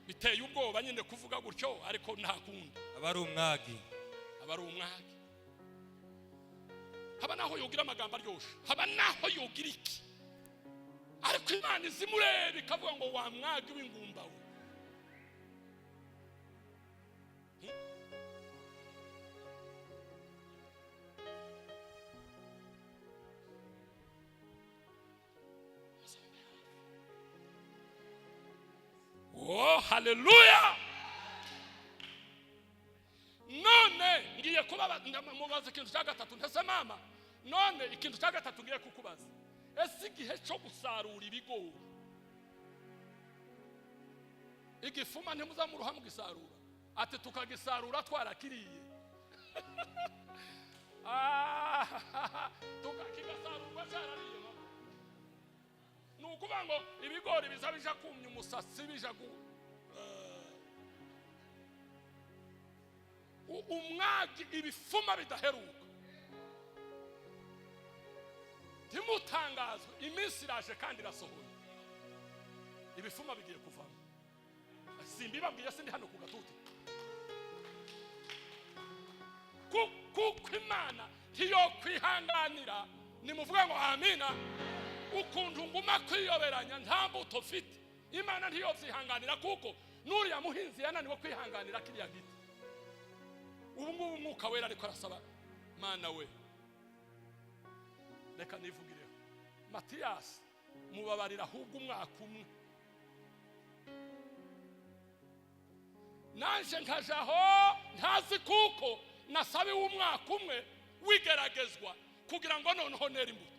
biteye ubwoba nyine kuvuga gutyo, ariko nta kundi, aba ari umwagi, aba ari umwagi. Haba naho yogira amagambo aryoshe, haba naho yogira iki, ariko Imana izimureba ikavuga ngo wa mwagi w'ingumba we. Oh, haleluya. None ngiye kubaza ikintu cya gatatu. Ndetse mama, none ikintu cya gatatu ngiye kukubaza, ese igihe cyo gusarura ibigori igifuma ntimuzamuruha mugisarura? Ati tukagisarura twarakiriye. Kigasarurwa cyarariye mama. Ni ukuvuga ngo ibigori biza bija kumya umusatsi, bija umwagi, ibifuma bidaheruka. Ntimutangazwe, iminsi iraje kandi irasohoye, ibifuma bigiye kuvamo. Simbibabwiye, sindi hano ku gatuti. Kuko Imana ntiyokwihanganira, nimuvuge ngo amina, ukuntu nguma kwiyoberanya nta mbuto mfite. Imana ntiyovyihanganira, kuko n'uriya muhinzi yananiwe kwihanganira kiriya giti. Ubu ngubu Umwuka Wera ariko arasaba, Mana we, reka nivugireho Matiyasi, mubabarira ahubwo umwaka umwe, nanje nkajaho ntazi, kuko nasabiwe umwaka umwe wigeragezwa kugira ngo noneho nere imbuto.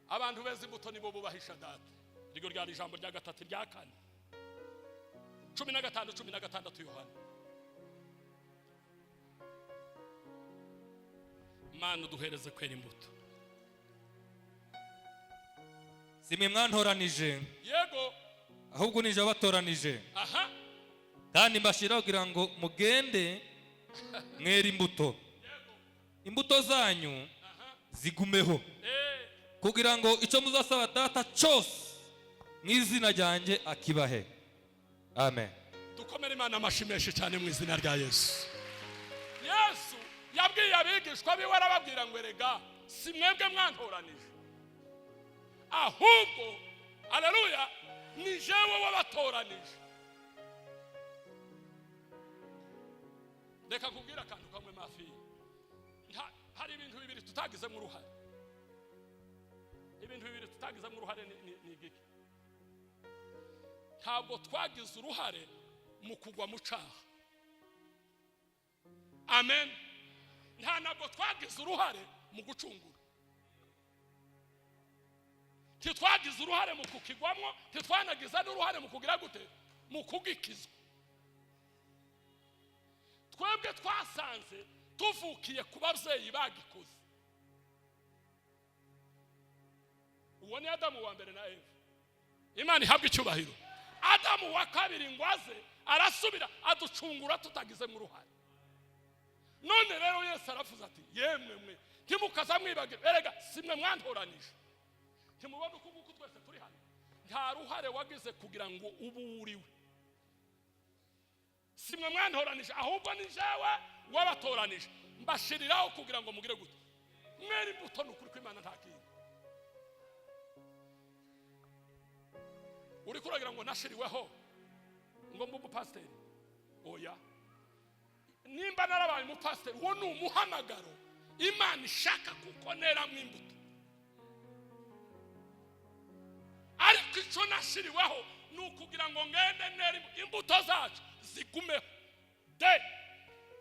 Abantu beza imbuto nibo bubahisha Data. Iryo ryari ijambo rya gatatu. Rya kane, 15, 16, Yohana. Mana, uduhereze kwera imbuto. Si mwe mwantoranije, Yego. ahubwo nije wabatoranije, kandi mbashyiraho kugira ngo mugende mwere imbuto, imbuto zanyu zigumeho, kugira ngo icyo muzasaba Data cyose mu izina ryanjye akibahe. Amen. Dukomere Imana amashyi menshi cyane mu izina rya Yesu. Yesu yabwiye abigishwa biwe, arababwira ngo erega si mwebwe mwantoranije, ahubwo, aleluya, ni jewe wabatoranije. Reka kubwira akantu kamwe mafi. Hari ibintu bibiri tutagizemo uruhare. Ibintu bibiri tutagizemo uruhare ni igiki? Ntabwo twagize uruhare mu kugwa mu cyaha, amen. Nta ntabwo twagize uruhare mu gucungura, ntitwagize uruhare mu kukigwamo, ntitwanagize n'uruhare mu kugira gute, mu kugikizwa. Twebwe twasanze tuvukiye ku babyeyi bagikoze. Uwo ni Adamu wa mbere na Eva. Imana ihabwa icyubahiro. Adamu wa kabiri ngo aze, arasubira aducungura tutagizemo uruhare. None rero Yesu aravuze ati yemwe mwe, ntimukaza mwibagirwa, erega si mwe mwantoranije. Ntimubona uko nguko twese turi hano? Nta ruhare wagize kugira ngo ube uriwe. Si mwe mwantoranije, ahubwo ni jewe wabatoranije, mbashiriraho kugira ngo mugire gute? Mwere imbuto. Ni ukuri kw'Imana, nta kindi. Uri kuragira ngo nashiriweho ngo mbe umupasiteri? Oya. Nimba narabaye umupasiteri, uwo ni umuhamagaro Imana ishaka kuko neramo imbuto. Ariko icyo nashiriweho ni ukugira ngo ngende nere imbuto zacu zigumeho. De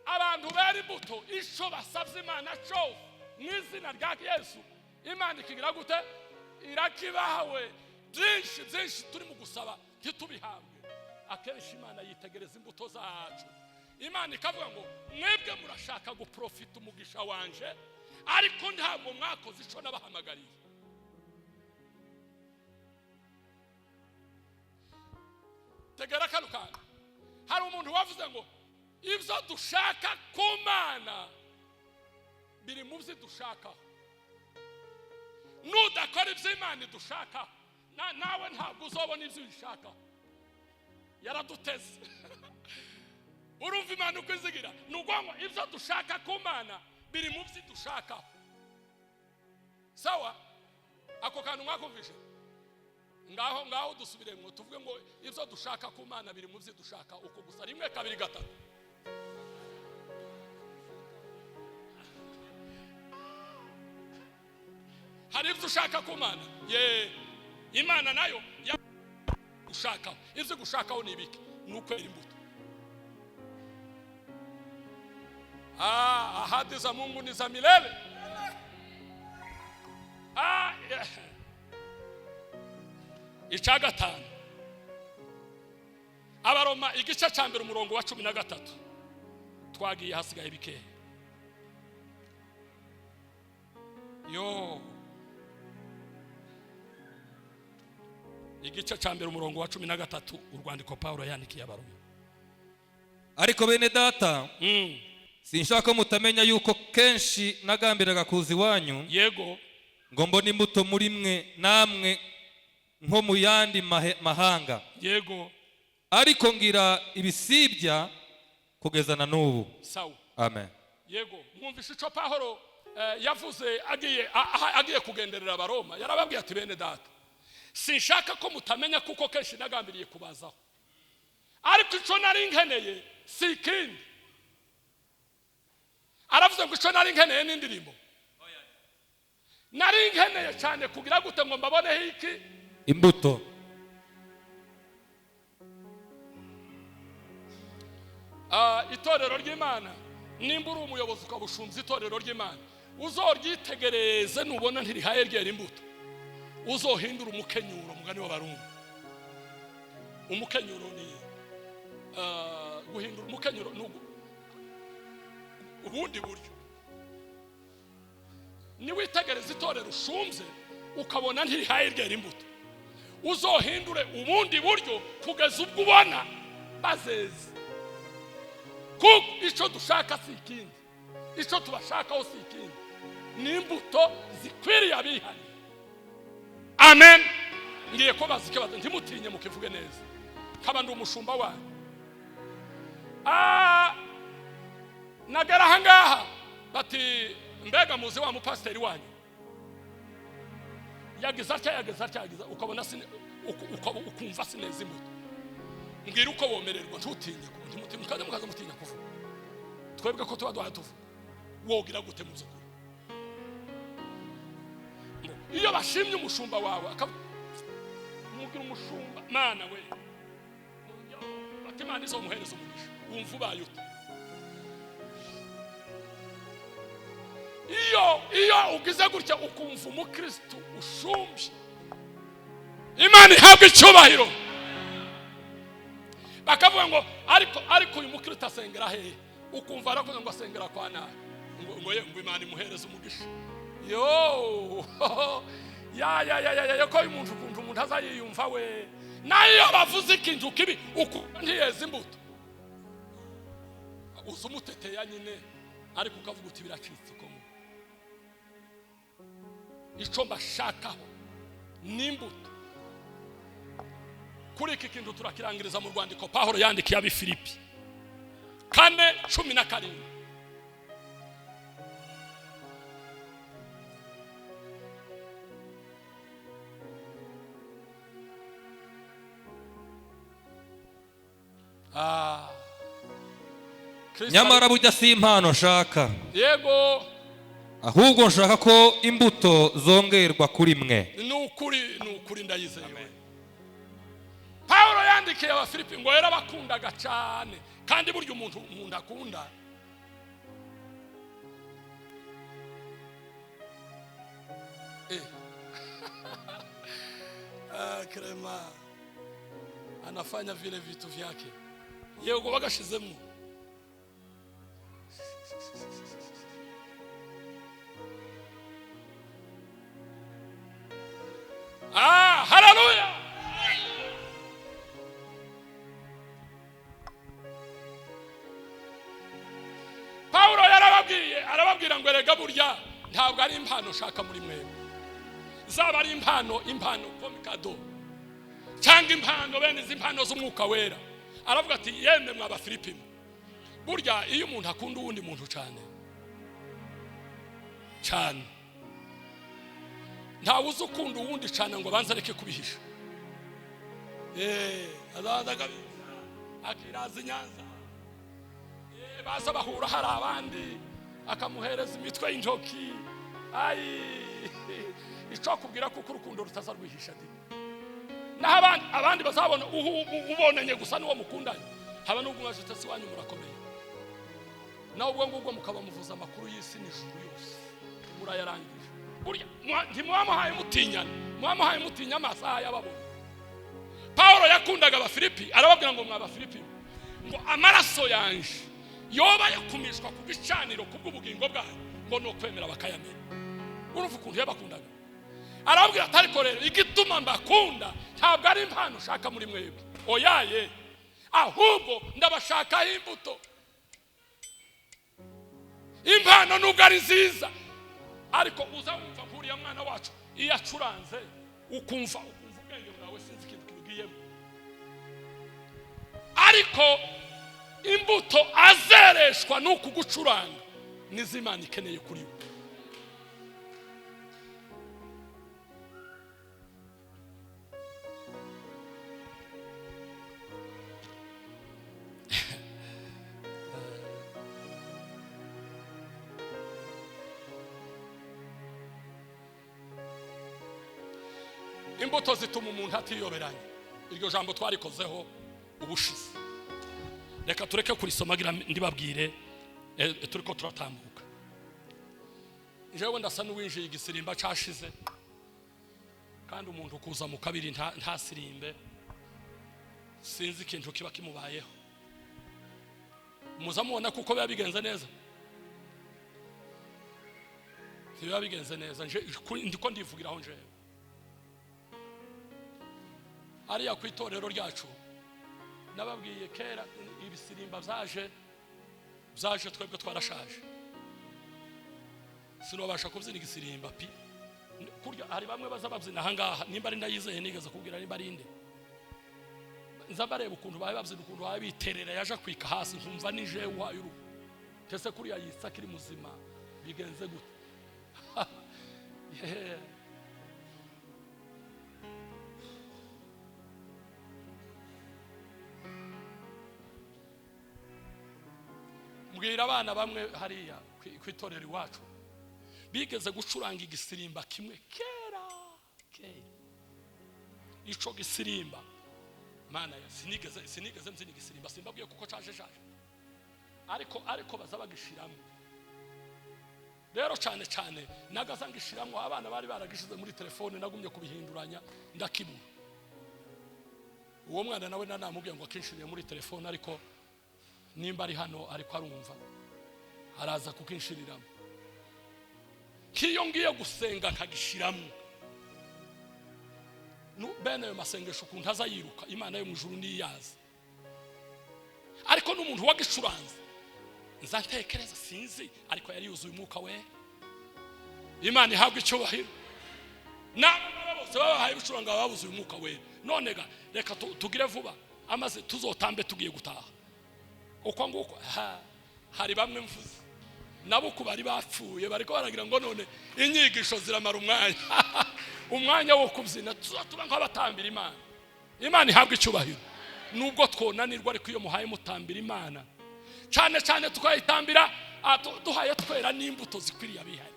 abantu bera imbuto, icyo basabye Imana cyose mu izina rya Yesu, Imana ikigira gute? Irakibahawe. Byinshi byinshi turi mu gusaba ntitubihabwe, akenshi Imana yitegereza imbuto zacu. Imana ikavuga ngo mwebwe murashaka guprofita umugisha wanje, ariko ntabwo mwakoze icyo nabahamagariye. Tegera kano kantu. Hari umuntu wavuze ngo ibyo dushaka ku Mana biri mu byo dushakaho. Nudakora ibyo Imana idushakaho, nawe ntabwo uzobona ibyo uyishakaho. Yaraduteze. Urumva Imana uko izigira? Ni ukuvuga ngo ibyo dushaka ku Mana biri mu byo dushakaho. Sawa, ako kantu mwakumvishe? Ngaho ngaho dusubiremo, tuvuge ngo ibyo dushaka ku Mana biri mu byo dushaka. Uko gusa, rimwe, kabiri, gatatu. Hari ibyo ushaka ku Mana ye, Imana nayo gushakaho. Ibyo gushakaho ni ibiki? Ni ukwera imbuto. Ahadi za Mungu ni za milele. Yeah. Icya gatanu, Abaroma igice cya 1 umurongo wa 13. Twagiye hasigaye bikeya. Yo, igice cya 1 umurongo wa 13, urwandiko Paulo yandikiye Abaroma. Ariko bene data, sinshaka ko mutamenya yuko kenshi nagambiraga kuza iwanyu, yego, ngo mbone imbuto muri mwe namwe nko mu yandi mahanga, yego, ariko ngira ibisibya kugeza na n'ubu. Sawa. Amen. Yego, mwumvishe ico Pawulo yavuze agiye kugenderera Abaroma. Yarababwiye ati bene data, sinshaka ko mutamenya kuko kenshi nagambiriye kubazaho, ariko ico nari nkeneye si ikindi. Aravuze ngo ico nari nkeneye n'indirimbo, nari nkeneye cyane kugira gute ngo mbaboneho iki? Imbuto. Itorero ry'Imana, nimba uri umuyobozi ukabushumbya itorero ry'Imana, uzoryitegereze, nubona ntirihaye ryera imbuto, uzohindura umukenyuro. Mugani w'Abarundi, umukenyuro ni guhindura umukenyuro ni ubundi buryo. Niwitegereza itorero ushumbye ukabona ntirihaye ryera imbuto, uzohindure ubundi buryo kugeza ubwo ubona bazeze. Kuko icyo dushaka si ikindi, icyo tubashakaho si ikindi, ni imbuto zikwiriye abihariye. Amen. Ngiye kubaza ikibazo, ntimutinye, mukivuge neza, nkaba ndi umushumba wanyu. Nagera ahangaha bati mbega muzi wa mupasiteri wanyu yagize atya, yagize atya, yagize, ukabona ukumva sineza imbuto. Mbwira uko womererwa, ntutinye, ntimutinye, mukaza mukaza mutinya kuvuga. Twebwe ko tuba duhaye tuvuga, wogira gute mu by'ukuri? Iyo bashimye umushumba wawe, akamubwira umushumba mana we, bati Imana izomuhereza umugisha, wumva ubaye ute? Iyo ugize gutya ukumva umukristo ushumbye, Imana ihabwa icyubahiro. Bakavuga ngo ariko uyu mukristo asengera hehe? Ukumva aravuga ngo asengera kwa nabi, ngo ye, ngo Imana imuhereze umugisha. Yo ya ya ya ya ya, ko uyu muntu ukuntu umuntu azayiyumva we. Nayo bavuze ikintu kibi ukumva ntiyeze imbuto, uza umuteteya nyine, ariko ukavuga uti biracitse uko. Icyo mbashakaho ni imbuto. Kuri iki kintu turakirangiriza mu rwandiko Pawulo yandikiye ab'i Filipi 4:17. Nyamara burya si impano nshaka, yego, ahubwo nshaka ko imbuto zongerwa kuri mwe. Ni ukuri, ni ukuri, ndayizeye. Paulo yandikiye Abafilipi ngo yarabakundaga cyane, kandi burya umuntu akunda Krema anafanya vile vitu vyake, yego bagashizemo. Haleluya. Paulo yarababwiye, arababwira ngo erega burya ntabwo ari impano ushaka muri mwebwe, zaba ari impano comme cadeau, cyangwa impano bene izi impano z'umwuka wera. Aravuga ati yemwe mwa Abafilipi, burya iyo umuntu akunda uwundi muntu cyane cyane, ntawe uzi ukunda uwundi cyane ngo abanze areke kubihisha. Azaza akiraza Nyanza, baza bahura hari abandi, akamuhereza imitwe y'injoki. Ai, icyo kubwira kuko urukundo rutaza rwihisha di. Naho abandi bazabona ubonanye gusa n'uwo mukundanye, haba n'ubwo mwajute si wanyu murakomeye. Nawe ubwo ngubwo mukaba muvuza amakuru y'isi n'ijuru yose, murayarangije. Burya ntimubamuhaye mutinyana, mubamuhaye mutinya amasaha y'ababona. Pawulo yakundaga Abafilipi, arababwira ngo mwa Bafilipi, ngo amaraso yanje yoba yakumishwa ku gicaniro kubw'ubugingo bwanyu, ngo ni ukwemera bakayamena. Urumva ukuntu yabakundaga. Arababwira ati ariko rero igituma mbakunda ntabwo ari impano ushaka muri mwebwe, oyaye, ahubwo ndabashakaho imbuto. Impano nubwo ari nziza, ariko uza wumva nk'uriya mwana wacu iyo acuranze ukumva ubwenge bwawe sinzi ikintu kibigiyemo, ariko imbuto azereshwa n'uku gucuranga nizo Imana ikeneye kuri we. Imbuto zituma umuntu atiyoberanya. Iryo jambo twarikozeho ubushize, reka tureke kurisoma ndibabwire turiko turatambuka. Jewe ndasa n'uwinjiye igisirimba cashize, kandi umuntu kuza mu kabiri ntasirimbe, sinzi ikintu kiba kimubayeho. Muza mubona kuko biba bigenze neza, biba bigenze neza. Ndiko ndivugiraho njewe hariya ku itorero ryacu, nababwiye kera ibisirimba byaje twebwe twarashaje, sinobasha kubyina igisirimba pi. Kurya hari bamwe baza babyina ahangaha, nimba ari ndayizeye nigeze kubwira nimba ari inde, nza bareba ukuntu babe babyina, ukuntu babe biterera, yaje kwika hasi nkumva nije uhaye uruhu tese kuriya yitsa kiri muzima bigenze gute? Yeah. Mbwira abana bamwe hariya ku itorero iwacu bigeze gucuranga igisirimba kimwe kera kera. Ico gisirimba mana ya sinigeze mbyina igisirimba, simbabwiye kuko caje ariko baza bagishiramo. Rero cyane cyane nagaza ngishiramo, abana bari baragishize muri telefone, nagumye kubihinduranya ndakibura. Uwo mwana nawe nanamubwiye ngo akinshiriye muri telefone, ariko nimba ari hano ariko arumva araza kukinshiriramo. Kiyo ngiye gusenga nkagishiramo bene ayo masengesho ukuntu azayiruka, Imana yo mu ijuru niyazi. Ariko n'umuntu wagicuranze nza ntekereza sinzi, ariko yari yuzuye umwuka we. Imana ihabwa icyubahiro. N'abo bose babahaye ibicuranga babuzuye umwuka we. None ga reka tugire vuba amaze tuzotambe tugiye gutaha. Uko nguko hari bamwe mvuze nabo ku bari bapfuye bariko baragira ngo none inyigisho ziramara umwanya umwanya wo kubyina, tuba nk'abatambira Imana. Imana ihabwa icyubahiro. Nubwo twonanirwa, ariko iyo muhaye mutambira Imana cyane cyane tukayitambira duhaye twera n'imbuto zikwiriye abihari.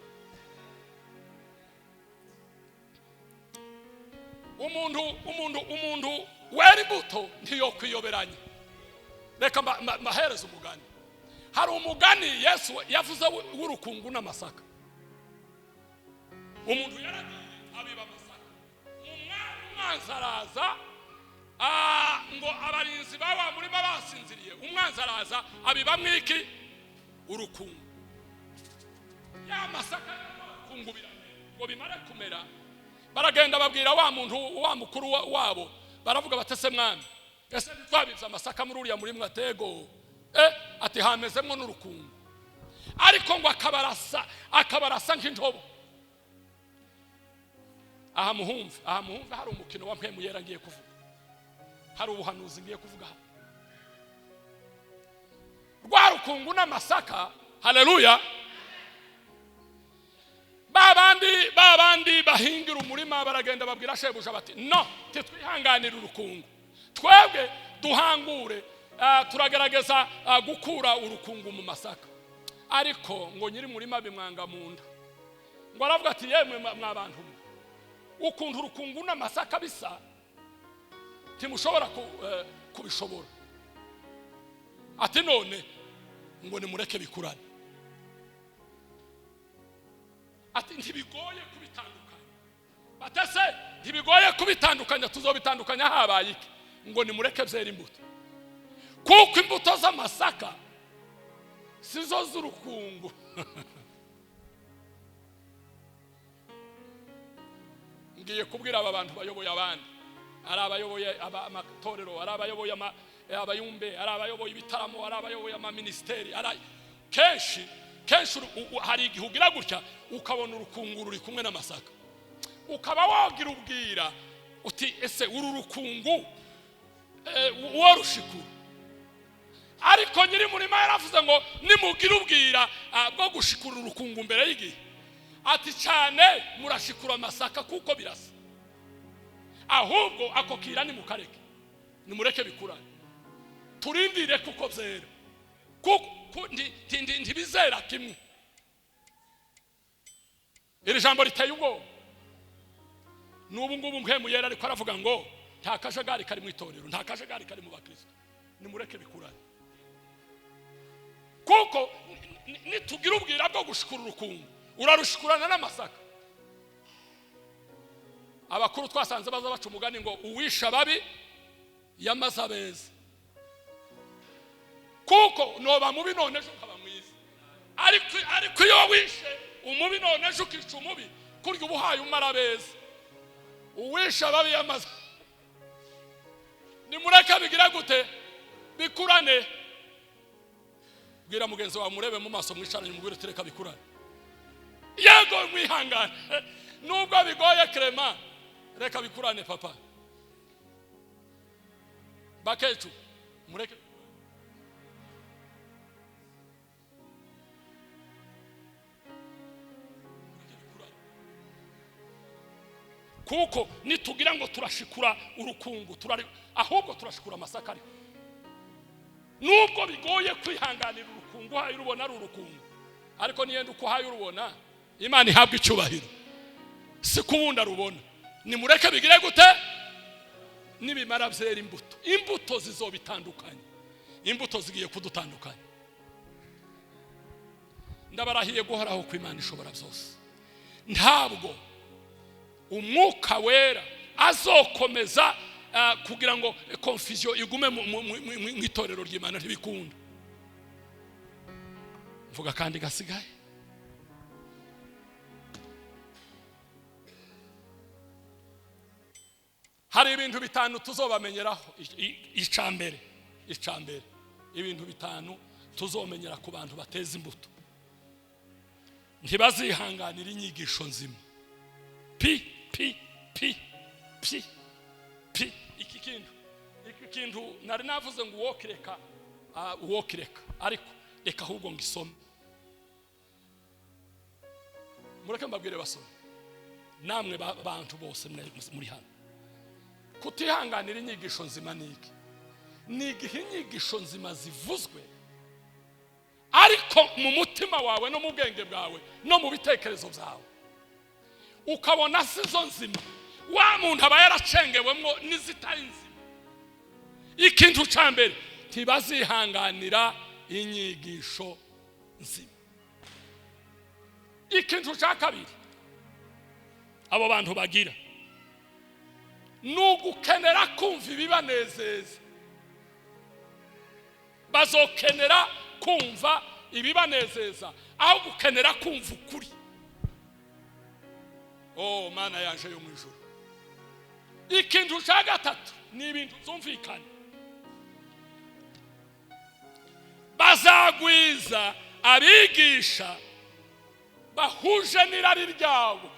Umuntu wera imbuto ntiyo kwiyoberanya. Reka mbahereze umugani. Hari umugani Yesu yavuze w'urukungu n'amasaka. Umuntu yaragiye abiba amasaka, umwanzi araza, ngo abarinzi ba wa murima basinziriye, umwanzi araza abibamwo iki? Urukungu. Ya masaka y'urukungu ngo bimare kumera, baragenda babwira wa muntu wa mukuru wabo, baravuga batese mwami, ese twabibye amasaka muri uriya murimwa? Atego ati hamezemwo n'urukungu. Ariko ngo akabarasa nk'intobo. Aha muhumve hari umukino wa mpemu yera ngiye kuvuga, hari ubuhanuzi ngiye kuvuga. Rwa rukungu n'amasaka, haleluya. Babandi bahingira umurima baragenda babwira shebuja bati no, titwihanganira urukungu, twebwe duhangure, turagerageza gukura urukungu mu masaka. Ariko ngo nyiri murima bimwanga munda, ngo aravuga ati yemwe mwa bantu, ukuntu urukungu n'amasaka bisa timushobora kubishobora. Ati none Ngo nimureke bikurane. Ati ntibigoye kubitandukanya. Batese ntibigoye kubitandukanya, tuzobitandukanya habaye iki? Ngo nimureke byera imbuto, kuko imbuto z'amasaka sizo z'urukungu. Ngiye kubwira aba bantu bayoboye abandi, ari abayoboye amatorero, ari abayoboye abayumbe, ari abayoboye ibitaramo, ari abayoboye amaministeri, ari kenshi kenshi hari igihe ugira gutya ukabona urukungu ruri kumwe n'amasaka, ukaba wagira ubwira uti ese uru rukungu worushikura? Ariko nyiri murima yaravuze ngo nimugira ubwira bwo gushikura urukungu mbere y'igihe, ati cyane murashikura amasaka kuko birasa, ahubwo ako kira nimukareke, nimureke bikurane, turindire kuko byera, kuko ntibizera kimwe. Iri jambo riteye ubwoba. N'ubu ngubu mpemu yera ariko aravuga ngo nta kajagari kari mu itorero, nta kajagari kari mu bakristo, nimureke bikurane, kuko nitugira ubwira bwo gushikura urukungu urarushikurana n'amasaka. Abakuru twasanze baza baca umugani ngo uwisha babi yamaze abeza, kuko noba mubi none ejo ukaba mwiza, ariko iyo wishe umubi none ejo ukica umubi, kurya ubuhaye umara abeza. Uwisha babi yamaze, nimureke bigira gute? Bikurane. Bwira mugenzi wawe murebe mu maso mwicaranye umubwire uti reka bikurane. Yego mwihangane, nubwo bigoye Clement, reka bikurane papa. Bakecu mureke. Kuko nitugira ngo turashikura urukungu, ahubwo turashikura amasaka. Ariko nubwo bigoye kwihanganira urukungu hayo urubona ari urukungu, ariko niyenda uko hayo urubona, Imana ihabwa icyubahiro, si kuwunda rubona. Nimureke bigire gute? Nibimara byera imbuto, imbuto zizobitandukanya, imbuto zigiye kudutandukanya. Ndabarahiye guhoraho ku Imana ishobora byose, ntabwo umwuka wera azokomeza kugira ngo confusion igume mu itorero ry'Imana, ntibikunda. Mvuga kandi gasigaye. Hari ibintu bitanu tuzobamenyeraho. Icambere ibintu bitanu tuzomenyera ku bantu bateza imbuto: ntibazihanganira inyigisho nzima. Pi pi pi pi pi. Iki kintu nari navuze ngo uwokireka, uwokireka, ariko reka ahubwo ngisome. Mureke mbabwire basome, namwe bantu bose muri hano, kutihanganira inyigisho nzima ni iki? Ni igihe inyigisho nzima zivuzwe, ariko mu mutima wawe no mu bwenge bwawe no mu bitekerezo byawe ukabona sizo nzima. Wa muntu aba yaracengewemwo n'izitari nzima. Ikintu ca mbere, ntibazihanganira inyigisho nzima. Ikintu ca kabiri abo bantu bagira nugukenera kumva ibibanezeza. Bazokenera kumva ibibanezeza aho gukenera kumva ukuri. Oh mana yanje yo mu ijuru. Ikintu ca gatatu ni ibintu byumvikana. Bazagwiza abigisha bahuje n'irari ryabo.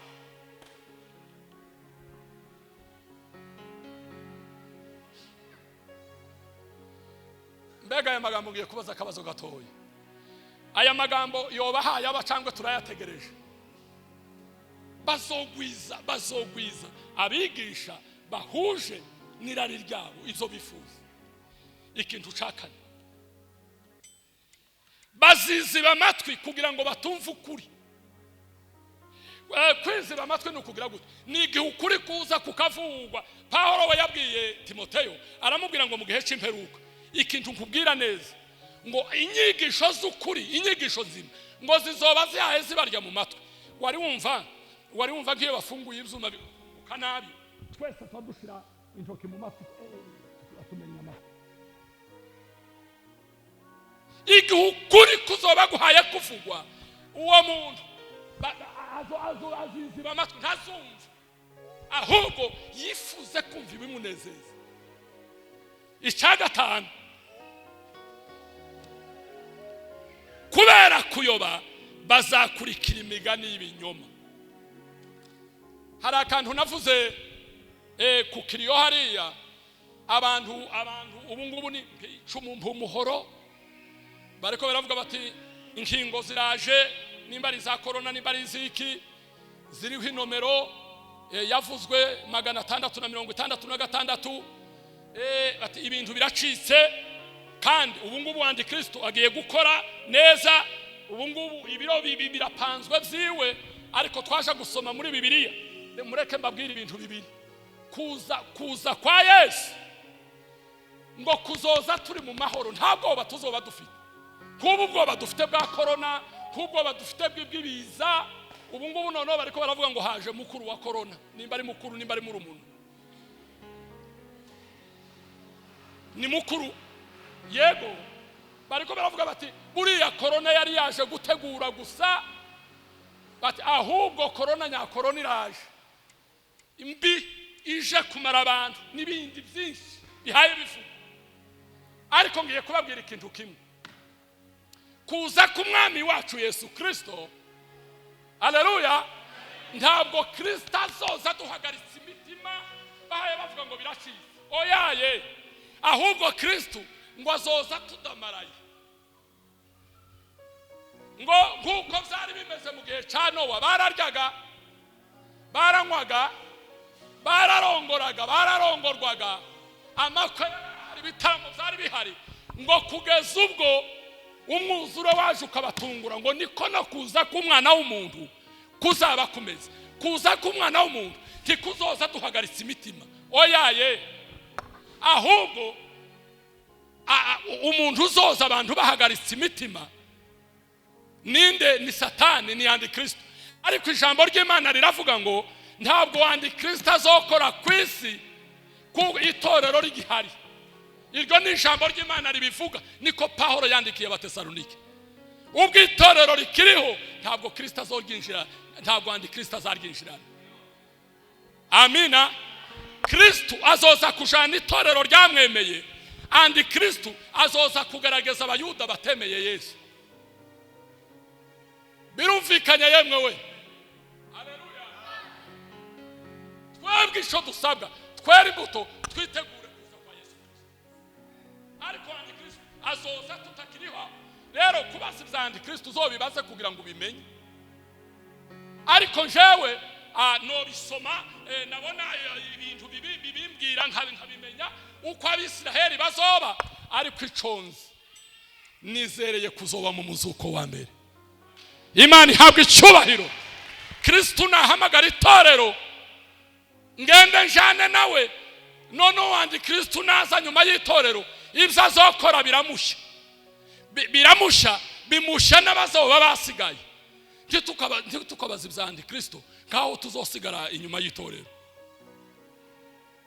Mbega aya magambo ngiye kubaza akabazo gatoya. Aya magambo yobahaye aba cyangwa turayategereje? Bazogwiza abigisha bahuje n'irari ryabo, izo bifuza. Ikintu ca kane, baziziba amatwi kugira ngo batumve ukuri. Kwiziba amatwi ni ukugira gute? Ni igihe ukuri kuza kukavugwa. Pawulo we yabwiye Timoteyo, aramubwira ngo mu gihe c'imperuka ikintu nkubwira neza, Ngo inyigisho z'ukuri, inyigisho nzima, ngo zizoba zihaye zibarya mu matwi. Wari wumva nk'iyo bafunguye ibyuma bigafunguka nabi, twese tuba dushira intoki mu matwi, tumenya amatwi. Igihe ukuri kuzoba guhaye kuvugwa, uwo muntu aziziba amatwi, ntazumva, ahubwo yifuze kumva ibimunezeza. Icya gatanu, kubera kuyoba bazakurikira imigani y'ibinyoma. Hari akantu navuze ku kiriyo hariya. Abantu ubu ngubu ni icumu umuhoro, bariko baravuga bati inkingo ziraje, nimba ari iza korona, nimba ari iziki, ziriho inomero yavuzwe 666. Bati ibintu biracitse, kandi ubu ngubu antikristo agiye gukora neza, ubu ngubu ibiro bibi birapanzwe byiwe. Ariko twaje gusoma muri Bibiliya, mureke mbabwire ibintu bibiri. Kuza kwa Yesu ngo kuzoza turi mu mahoro, nta bwoba tuzoba dufite nk'ubu bwoba dufite bwa korona, nk'ubwoba dufite bw'ibiza ubu ngubu. Noneho bariko baravuga ngo haje mukuru wa korona, nimba ari mukuru, nimba ari murumuna, ni mukuru. Yego, bariko baravuga bati buriya korona yari yaje gutegura gusa, bati ahubwo korona nyakorona iraje mbi, ije kumara abantu n'ibindi byinshi bihaye bivuga. Ariko ngiye kubabwira ikintu kimwe: kuza k'umwami wacu Yesu Kristo, aleluya, ntabwo Kristo azoza duhagaritse imitima bahaye bavuga ngo biracitse, oyaye. Ahubwo Kristo ngo azoza tudamaraye, ngo nk'uko byari bimeze mu gihe cya Nowa: bararyaga, baranywaga, bararongoraga, bararongorwaga, amakwe yarahari, ibitaramo byari bihari, ngo kugeza ubwo umwuzure waje ukabatungura. Ngo niko no kuza k'umwana w'umuntu kuzaba kumeze. Kuza k'umwana w'umuntu ntikuzoza duhagaritse imitima, oyaye. Ahubwo umuntu uzoza abantu bahagaritse imitima ninde? Ni Satani, ni antikristo. Ariko ijambo ry'Imana riravuga ngo ntabwo antikristo azokora ku isi ku itorero rigihari. Iryo ni ijambo ry'Imana ribivuga, niko Pawulo yandikiye Abatesalonike. Ubwo itorero rikiriho, ntabwo Kristo azoryinjira, ntabwo antikristo azaryinjirana. Amina. Kristo azoza kujana itorero ryamwemeye, antikristo azoza kugaragaza abayuda batemeye Yesu. Birumvikanye yemwe we? Haleluya! Twebwe icyo dusabwa, twere imbuto, twitegure kuza kwa Yesu Kristo. Ariko antikristo azoza tutakiriho. Rero kubaza ibya antikristo uzobibaze kugira ngo ubimenye, ariko njewe nobisoma, nabona ibintu bibi bibimbwira, nkabimenya uko Abisiraheli bazoba. Ariko iconzi nizereye kuzoba mu muzuko wa mbere. Imana ihabwa icyubahiro. Kristo nahamagara itorero, ngende njane nawe. Noneho wandi Kristo naza nyuma y'itorero, ibyo azokora biramushya, biramushya, bimushya n'abazoba basigaye. Ntitukabaza ibya antikristo nkaho tuzosigara inyuma y'itorero.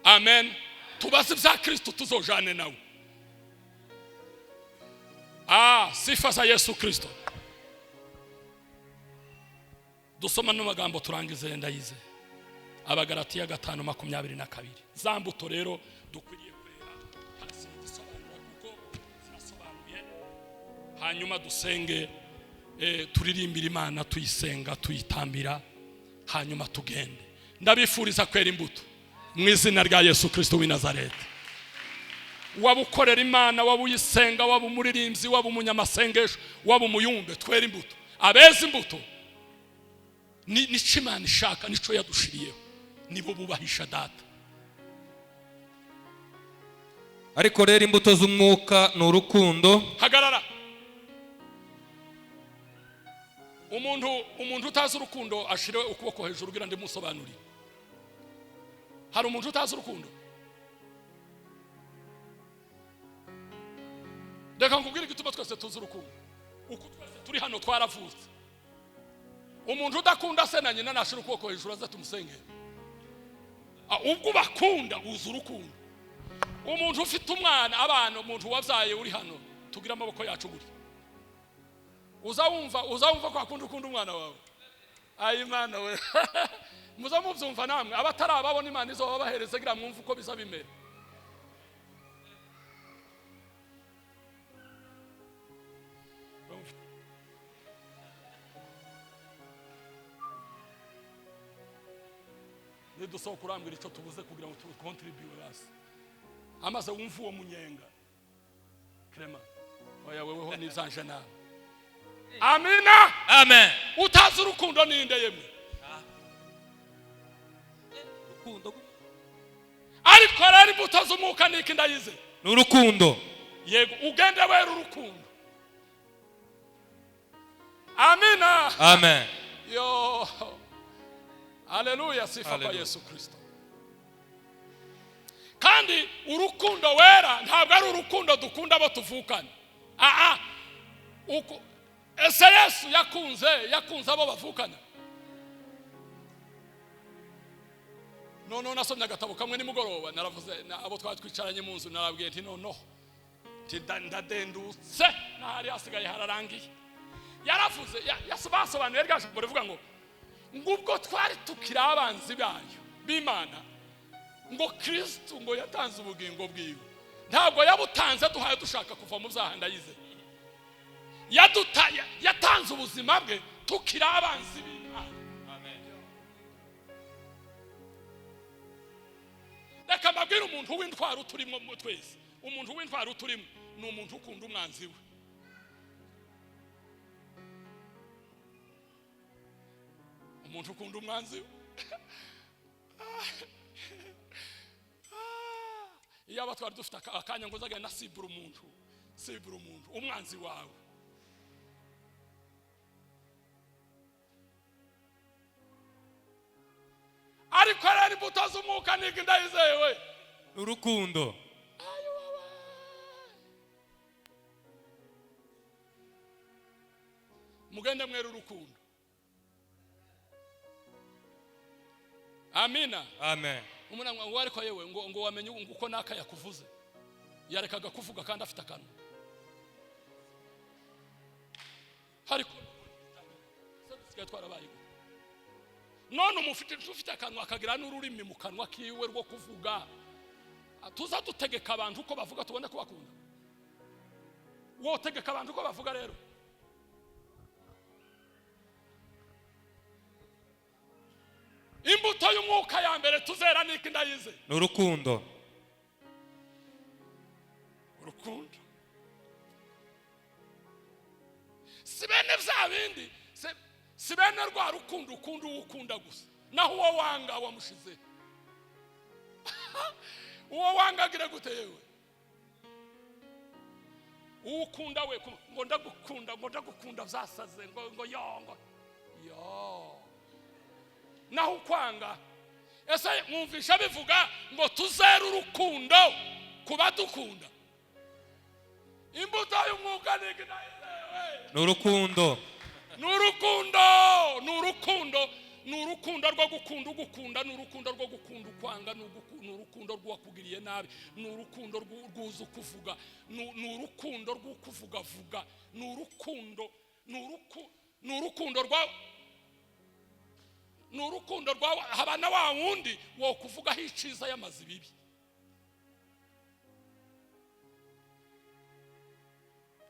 Amen. Tubaze ibya Kristo, tuzojane nawe. Sifa za Yesu Kristo! Dusoma n'amagambo turangize, ndayize. Abagalatiya 5:22. Za mbuto rero dukwiriye kwera zisobanura, kuko zirasobanuye. Hanyuma dusenge, turirimbire Imana, tuyisenga, tuyitambira, hanyuma tugende. Ndabifuriza kwera imbuto mu izina rya Yesu Kristo w'i Nazareti. Waba ukorera Imana, waba uyisenga, waba umuririmbyi, waba umunyamasengesho, waba umuyumbe, twera imbuto. Abeza imbuto ni nico Imana ishaka, nico yadushiriyeho, nibo bubahisha Data. Ariko rero imbuto z'umwuka ni urukundo. Hagarara. Umuntu utazi urukundo ashire ukuboko hejuru kugira ndimusobanurire. Hari umuntu utazi urukundo? Reka nkubwire igituma twese tuzi urukundo. Uko twese turi hano twaravutse. Umuntu udakunda se na nyina nashira ukuboko hejuru aze tumusengere. Ubwo ubakunda uzi urukundo. Umuntu ufite umwana, abana, umuntu wabyaye uri hano, tugira amaboko yacu gutya. Uzawumva ko akunda ukunda umwana wawe. Ayi Imana we. Muza mubyumva namwe abatarababona Imana izo babahereze gira mwumva uko biza bimera. Nidusohoka urambwira icyo tubuze kugira ngo tukontribute basi. Amaze wumva uwo munyenga. Clement, oya weweho nizanje nawe. Amina. Amen. Utazi urukundo ninde yemwe? Urukundo. Ariko rero imbuto z'umwuka niki ndayize? Ni urukundo. Yego, ugende wera urukundo. Amina. Amen. Yo. Haleluya, sifa kwa Yesu Kristo. Kandi urukundo wera ntabwo ari urukundo dukunda abo tuvukana. Ese Yesu yakunze abo bavukana? None nasomye agatabo kamwe nimugoroba, naravuze abo twari twicaranye mu nzu, narabwiye nti noneho ndadendutse n'ahari hasigaye hararangiye. Yaravuze basobanuye rya jambo rivuga ngo ngubwo twari tukiri abanzi bayo b'Imana, ngo Kristo ngo yatanze ubugingo bwiwe. Ntabwo yabutanze duhaye dushaka kuva mu byaha ndayize. Yatanze ubuzima bwe tukiri abanzi b'Imana. Amen. Reka mbabwire umuntu w'intwaro turimo twese. Umuntu w'intwaro turimo ni umuntu ukunda umwanzi we. Umuntu ukunda umwanzi we. Iyo aba twari dufite akanya ngo uzagenda sibura umuntu, sibura umuntu, umwanzi wawe. Ariko rero imbuto z'umwuka niki ndayizewe? Urukundo. Mugende mwera urukundo. Amina. Amen. Umuntu ngo ariko yewe ngo wamenye uko naka yakuvuze. Yarekaga kuvuga kandi afite akanwa. Ariko se twarabaye. None umufite ufite akanwa akagira n'ururimi mu kanwa kiwe rwo kuvuga. Tuza dutegeka abantu uko bavuga tubone ko bakunda. Wotegeka abantu uko bavuga rero. Imbuto y'umwuka ya mbere tuzera niki ndayize? Ni urukundo. Urukundo. Si bene bya bindi, si bene rwa rukundo ukunda uwukunda gusa. Naho uwo wanga wamushize. Uwo wanga agira gute yewe? Uwukunda we ngo ndagukunda, ngo ndagukunda vyasaze, ngo yo ngo yo. Naho ukwanga. Ese mwumvisha bivuga ngo tuzere urukundo kubadukunda. Imbuto y'umwuka niki ndayizewe? Ni urukundo. Ni urukundo, ni urukundo, ni urukundo rwo gukunda ugukunda, ni urukundo rwo gukunda ukwanga, ni urukundo rw'uwakugiriye nabi, ni urukundo rw'uzi ukuvuga, ni urukundo rw'ukuvugavuga, ni urukundo, ni urukundo rwa, ni urukundo rwa habana wa wundi wo kuvugaho iciza y'amazi bibi.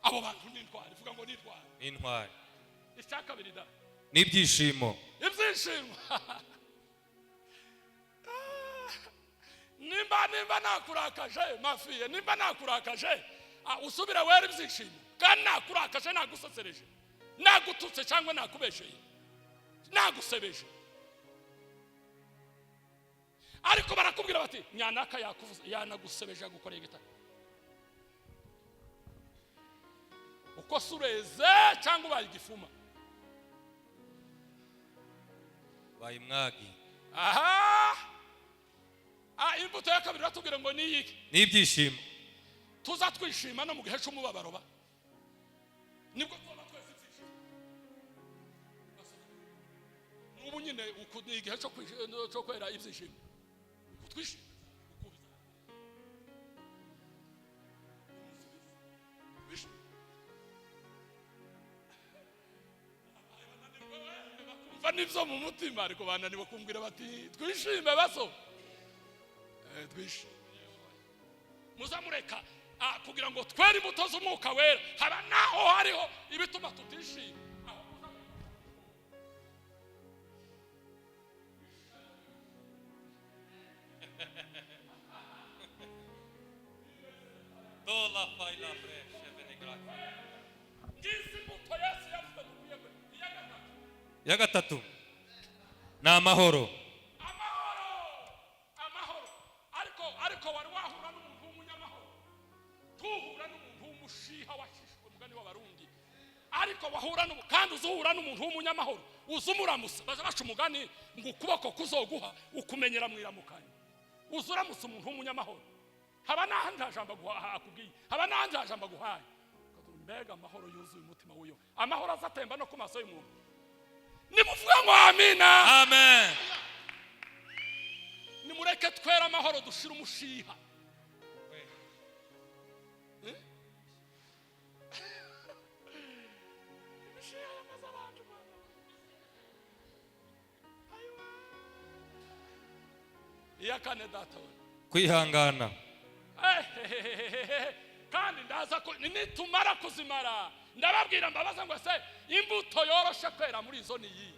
Abo bantu ni intwari, vuga ngo ni intwari. Ni intwari. Icya kabiri da N'ibyishimo. Ibyishimo. Nimba nakurakaje mafiye, nimba nakurakaje usubira wera ibyishimo. Kandi nakurakaje nagusesereje, nagututse cyangwa nakubesheye, nagusebeje. Ariko barakubwira bati nyanaka yakuvuze, yanagusebeje agukoreye igitabo. Uko sureze cyangwa ubaye igifuma. Baye mwagi. Aha. Imbuto ya kabiri ratubwira ngo ni iki? Ni ibyishimo. Tuza twishima no mu gihe cy'umubabaro ba nibwo tuba twese ibyishimo. N'ubu nyine ni igihe cyo kwera ibyishimo, twishime. Bakumva n'ibyo mu mutima, ariko bananiwe kumbwira bati twishime baso, twishime. Muzamureka kugira ngo twere imbuto z'umwuka wera, haba naho hariho ibituma tutishima. Ya gatatu ni amahoro. Amahoro. Ariko wari wahura n'umuntu w'umunyamahoro, tuhura n'umuntu w'umushiha washishwe umugani w'abarundi, ariko wahura kandi uzuhura n'umuntu w'umunyamahoro uzumuramusa. Baza baca umugani ngo ukuboko kuzoguha ukumenyera mwiramukanye. Uzuramutse umuntu w'umunyamahoro, haba n'ahandi nta jambo akubwiye, haba n'ahandi nta jambo aguhaye. Mbega amahoro yuzuye umutima w'uyo, amahoro azatemba no ku maso y'umuntu. Nimuvuga ngo amina. Amen. Nimureke twera amahoro dushira umushiha. Imishiha yamaze abantu. Iya kane data we, kwihangana. Kandi ndaza ko nitumara kuzimara ndababwira mbabaza ngo se imbuto yoroshe kwera muri izo ni iyi?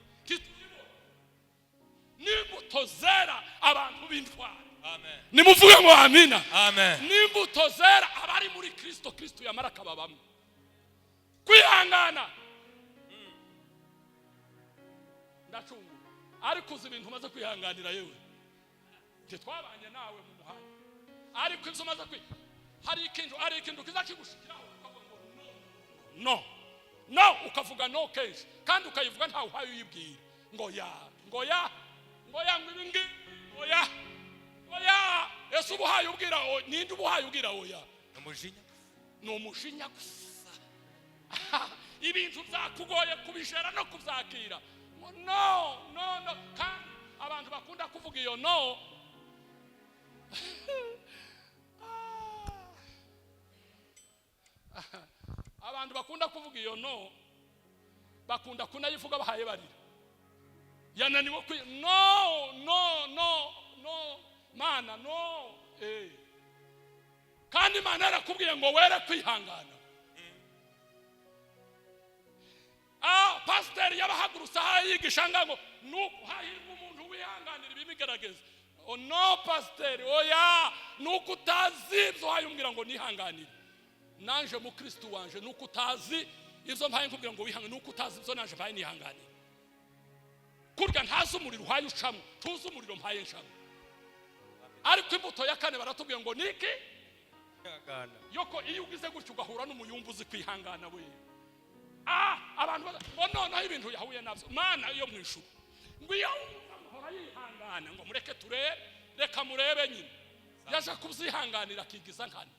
N'imbuto zera abantu b'intwari. Amen. Nimuvuge ngo amina. Amen. N'imbuto zera abari muri Kristo, Kristo yamara akababamo. Kwihangana ndacungu, ariko uzi ibintu umaze kwihanganira yewe, ntitwabanye nawe mu muhanda, ariko ibyo umaze kwi hari ikintu kizakigushikiraho ukavuga ngo no no, ukavuga no kenshi, kandi ukayivuga ntawe uhaye uyibwira ngo ya ngo ya ngo ya ngo ibi ngibi ngo ya ngo ya. Ese ubuhaye ubwira ninde ubuhaye ubwira oya? Umujinya. Ni umujinya gusa. Ibintu byakugoye kubijera no kubyakira. No no no. Kandi abantu bakunda kuvuga iyo no. Abantu bakunda kuvuga iyo no bakunda kunayivuga bahaye barira. Yananiwe kwi no no no no mana no. Kandi Imana yarakubwiye ngo were kwihangana. Pasiteri yabahagurutse aho yigisha ngo nuko hahirwa umuntu wihanganira ibimugerageza. No pasiteri, oya, nuko utazi ibyo uhaye ngo nihanganire. Nanje mu Kristo wanje nuko utazi ibyo mpaye nkubwira ngo wihangane, nuko utazi ibyo nanje mpaye nihanganire. Kurya ntazi umuriro uhaye ucamo, tuzi umuriro mpaye ncamo. Ariko imbuto ya kane baratubwiye ngo niki? Yoko iyo ugize gutyo ugahura n'umuyumbu uzi kwihangana we. Abantu noneho ibintu yahuye nabyo Mana yo mu ijuru ngo iyo ahora yihangana ngo mureke turebe, reka murebe nyine. Yaje kubyihanganira akigiza nkana.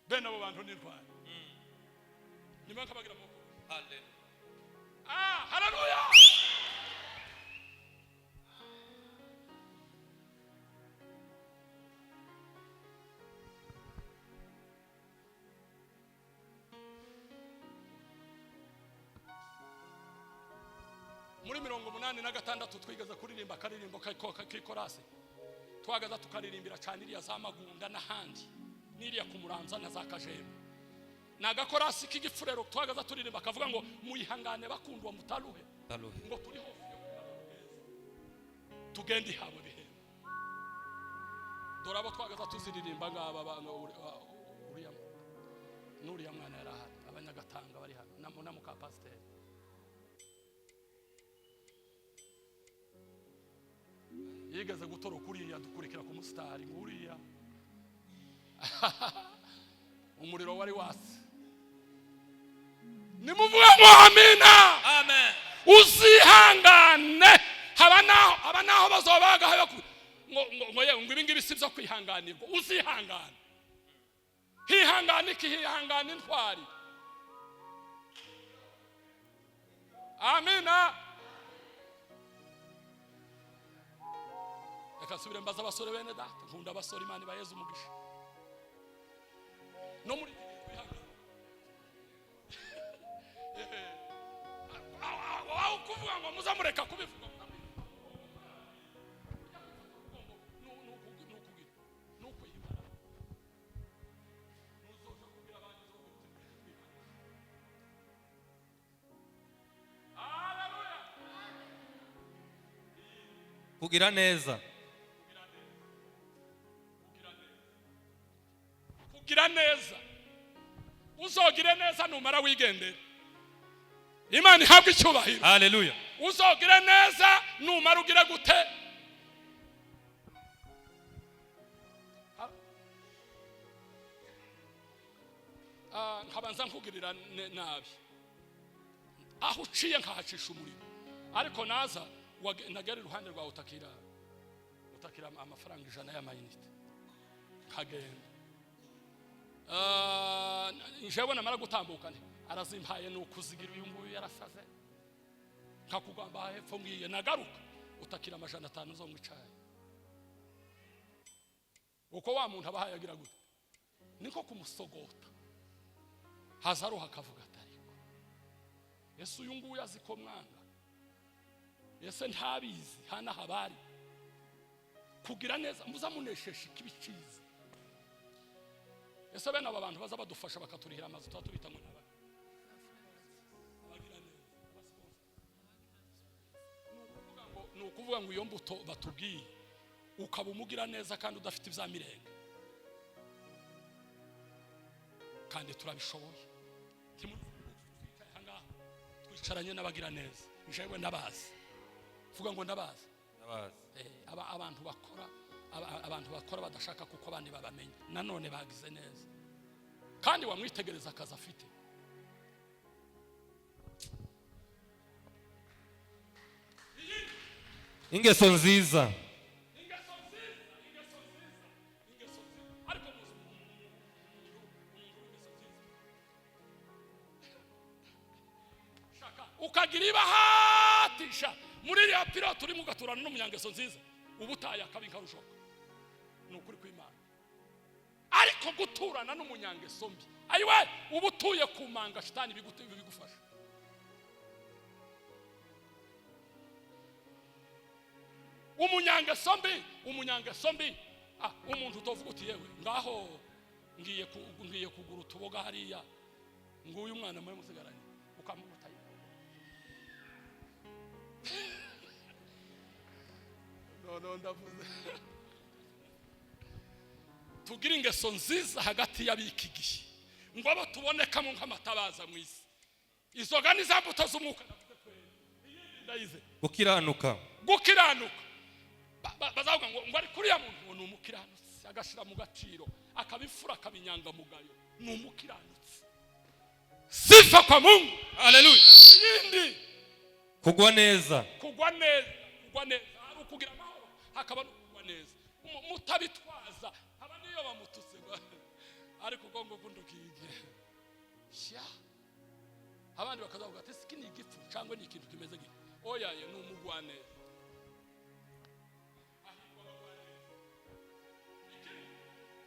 Bene abo bantu ni ntwari. Nyuma nkabagira amaboko. Haleluya. Haleluya. Muri 86 twigeze kuririmba akaririmbo k'ikorasi, twagaza tukaririmbira cyane iriya za Magunda n'ahandi, n'iriya ku Muramza na za Kajembe. Ni agakorasi k'igifurero twagaza turirimba kavuga ngo muyihangane bakundwa mutaruhe, ngo turi hofi yo tugende ihawe bihembo. Dore abo twagaza tuziririmba ngaba uriya n'uriya mwana yari ahari, abanyagatanga bari hano na muka pasiteri. Yigeze gutoroka uriya dukurikira ku musitari nguriya. Umuriro wari wasi. Nimuvuge ngo amina. Amen. Uzihangane. Haba naho bazobaga ngo ngo ngo ibi ngibi si byo kwihanganirwa. Uzihangane. Hihangana iki? Hihangana intwari. Amina. Reka nsubire mbaza abasore bene data. Nkunda abasore, Imana ibayeze umugisha. No muri iki gihe twihangana. Aho kuvuga ngo muzamureka kubivuga, Kugira neza. Kugira neza. Uzogire neza numara wigendera. Imana ihabwe icyubahiro. Haleluya. Uzogire neza numara ugire gute? Nkabanza nkugirira nabi, aho uciye nkahacisha umuriro, ariko naza nagera iruhande rwawe utakira amafaranga 100 y'amayinite, nkagenda. Njewe namara gutambuka nti arazimpaye, ni ukuzigira uyu nguyu yarasaze, nkakugamba hepfo ngiye, nagaruka utakira 500 zo mu icayi. Uko wa muntu abahaye agira gute? Niko kumusogota. Hazaruha akavuga ati ariko ese uyu nguyu azi ko mwanga? Ese ntabizi hana habari? Kugira neza muzamuneshesha ikibi cyiza. Ese bene aba bantu baza badufasha bakaturihira amazu tuba tubita ngo naba abagira neza, ni ukuvuga ngo iyo mbuto batubwiye ukaba umugira neza kandi udafite ibya mirenge, kandi turabishoboye. Twicaranye n'abagira neza, njewe ndabazi. Vuga ngo ndabazi. Ndabazi. Abantu bakora, abantu bakora badashaka kuko abandi babamenya, nanone bagize neza, kandi wamwitegereza akazi afite. Ingeso nziza. Ingeso nziza, ingeso nziza, ingeso nziza. Ariko muzi umuntu w'ingeso nziza. Shaka ukagira ibahatisha muri iriya pilote urimo, ugaturana n'umunyangeso nziza, uba utaye akabi nkarushoka. Ni ukuri kw'Imana. Ariko guturana n'umunyangeso mbi, ayiwe, uba utuye ku manga, shitani bigufasha. Umunyangeso mbi, umunyangeso mbi, umuntu utovuga uti yewe ngaho ngiye kugura utuboga hariya, nguyu umwana mwe musigaranye, ukamuguta. No, ndavuze tugira ingeso nziza hagati y'abiki gihe, ngo abo tubonekamo nk'amatabaza mu isi. Izo ga ni za mbuto z'umwuka navuze kwera. Iyindi ndayize. Gukiranuka. Gukiranuka. Bazavuga ngo ari kuriya muntu ngo ni umukiranutsi, agashira mu gaciro, akabifura, akabinyangamugayo, ni umukiranutsi. Sifa kwa Mungu. Haleluya. Iyindi. Kugwa neza. Kugwa neza, kugwa neza. Hari ukugira amahoro, hakaba no kugwa neza. Mutabitwaza, haba niyo bamututse ngo ariko ubwo ngubwo ndukige. Sha. Abandi bakazavuga ati siki ni igifu cyangwa ni ikintu kimeze gito. Oya ye ni umugwaneza.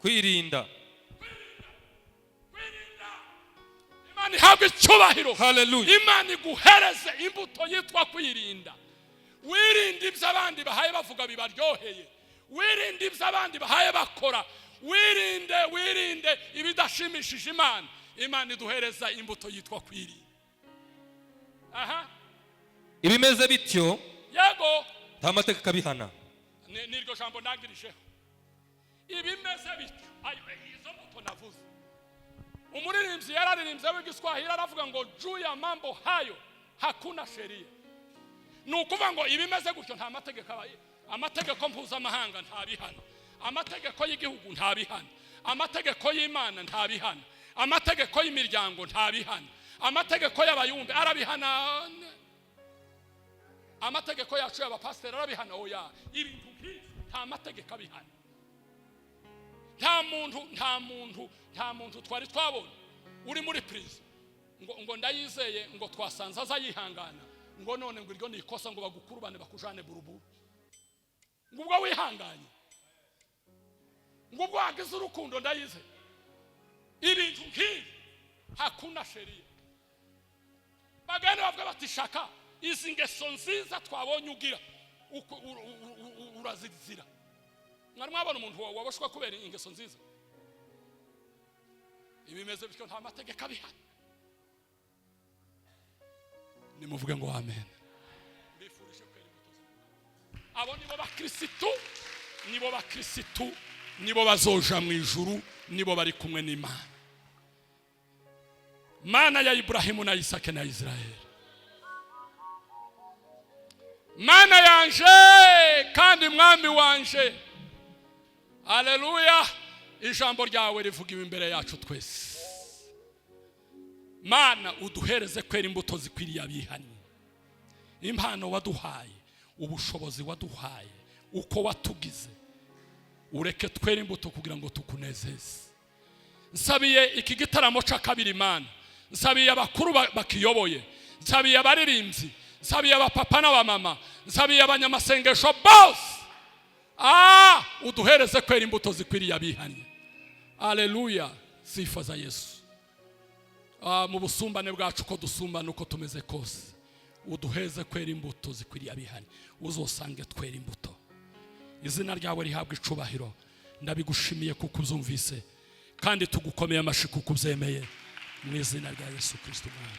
Kwirinda. Kwirinda. Imana ihabwe icyubahiro. Haleluya. Imana iguhereze imbuto yitwa kwirinda. Wirinde ibyo abandi bahaye bavuga bibaryoheye. Wirinde ibyo abandi bahaye bakora. Wirinde, wirinde ibidashimishije Imana. Imana iduhereza imbuto yitwa kwirinda. Aha. Ibimeze bityo Yego. nta mateka akabihana. Niryo jambo ndangirijeho. Ibimeze bityo, ayo izo mbuto navuze. Umuririmbyi yararirimbye w'igiswahili aravuga ngo juu ya mambo hayo hakuna sheria. Ni ukuvuga ngo ibimeze gutyo nta mategeko abaye. Amategeko mpuzamahanga ntabihana, amategeko y'igihugu ntabihana, amategeko y'Imana ntabihana, amategeko y'imiryango ntabihana, amategeko y'abayumbe arabihana, amategeko yacu y'abapasiteri arabihana. Oya, ibintu nk'ibi nta mategeko abihana. Nta muntu twari twabona uri muri prison ngo ndayizeye, ngo twasanze aza yihangana, ngo none ngo iryo ni ikosa, ngo bagukurubane bakujane buruburu, ngo ubwo wihanganye, ngo ubwo wagize urukundo. Ndayizeye, ibintu nk'ibi hakuna sheria. Bagenda bavuga bati: "Shaka izi ngeso nziza twabonye ugira, urazizira." Mwari mwabona umuntu waboshwe kubera ingeso nziza? Ibimeze bityo nta mategeko abihari. Nimuvuge ngo amen. Mbifurije kwera imbuto z'Umwuka. Abo nibo bakirisitu, nibo bakirisitu, nibo bazoja mu ijuru, nibo bari kumwe n'Imana. Mana ya Iburahimu na Isake na Israeli, Mana yanje kandi Mwami wanje, aleluya! Ijambo ryawe rivuga imbere yacu twese. Mana, uduhereze kwera imbuto zikwiriye abihannye. Impano waduhaye, ubushobozi waduhaye, uko watugize, ureke twere imbuto kugira ngo tukunezeze. Nsabiye iki gitaramo cy'akabiri, Imana. Nsabiye abakuru bakiyoboye, nsabiye abaririmbyi, nsabiye abapapa n'abamama, nsabiye abanyamasengesho bose. Uduhereze kwera imbuto zikwiriye abihannye. Aleluya, sifa za Yesu! Mu busumbane bwacu, uko dusumbana, uko tumeze kose, uduheze kwera imbuto zikwiriye abihannye. Uzosange twera imbuto. Izina ryawe rihabwa icubahiro. Ndabigushimiye kuko uzumvise, kandi tugukomeye amashyi kuko ubyemeye, mu izina rya Yesu Kirisito Umwami.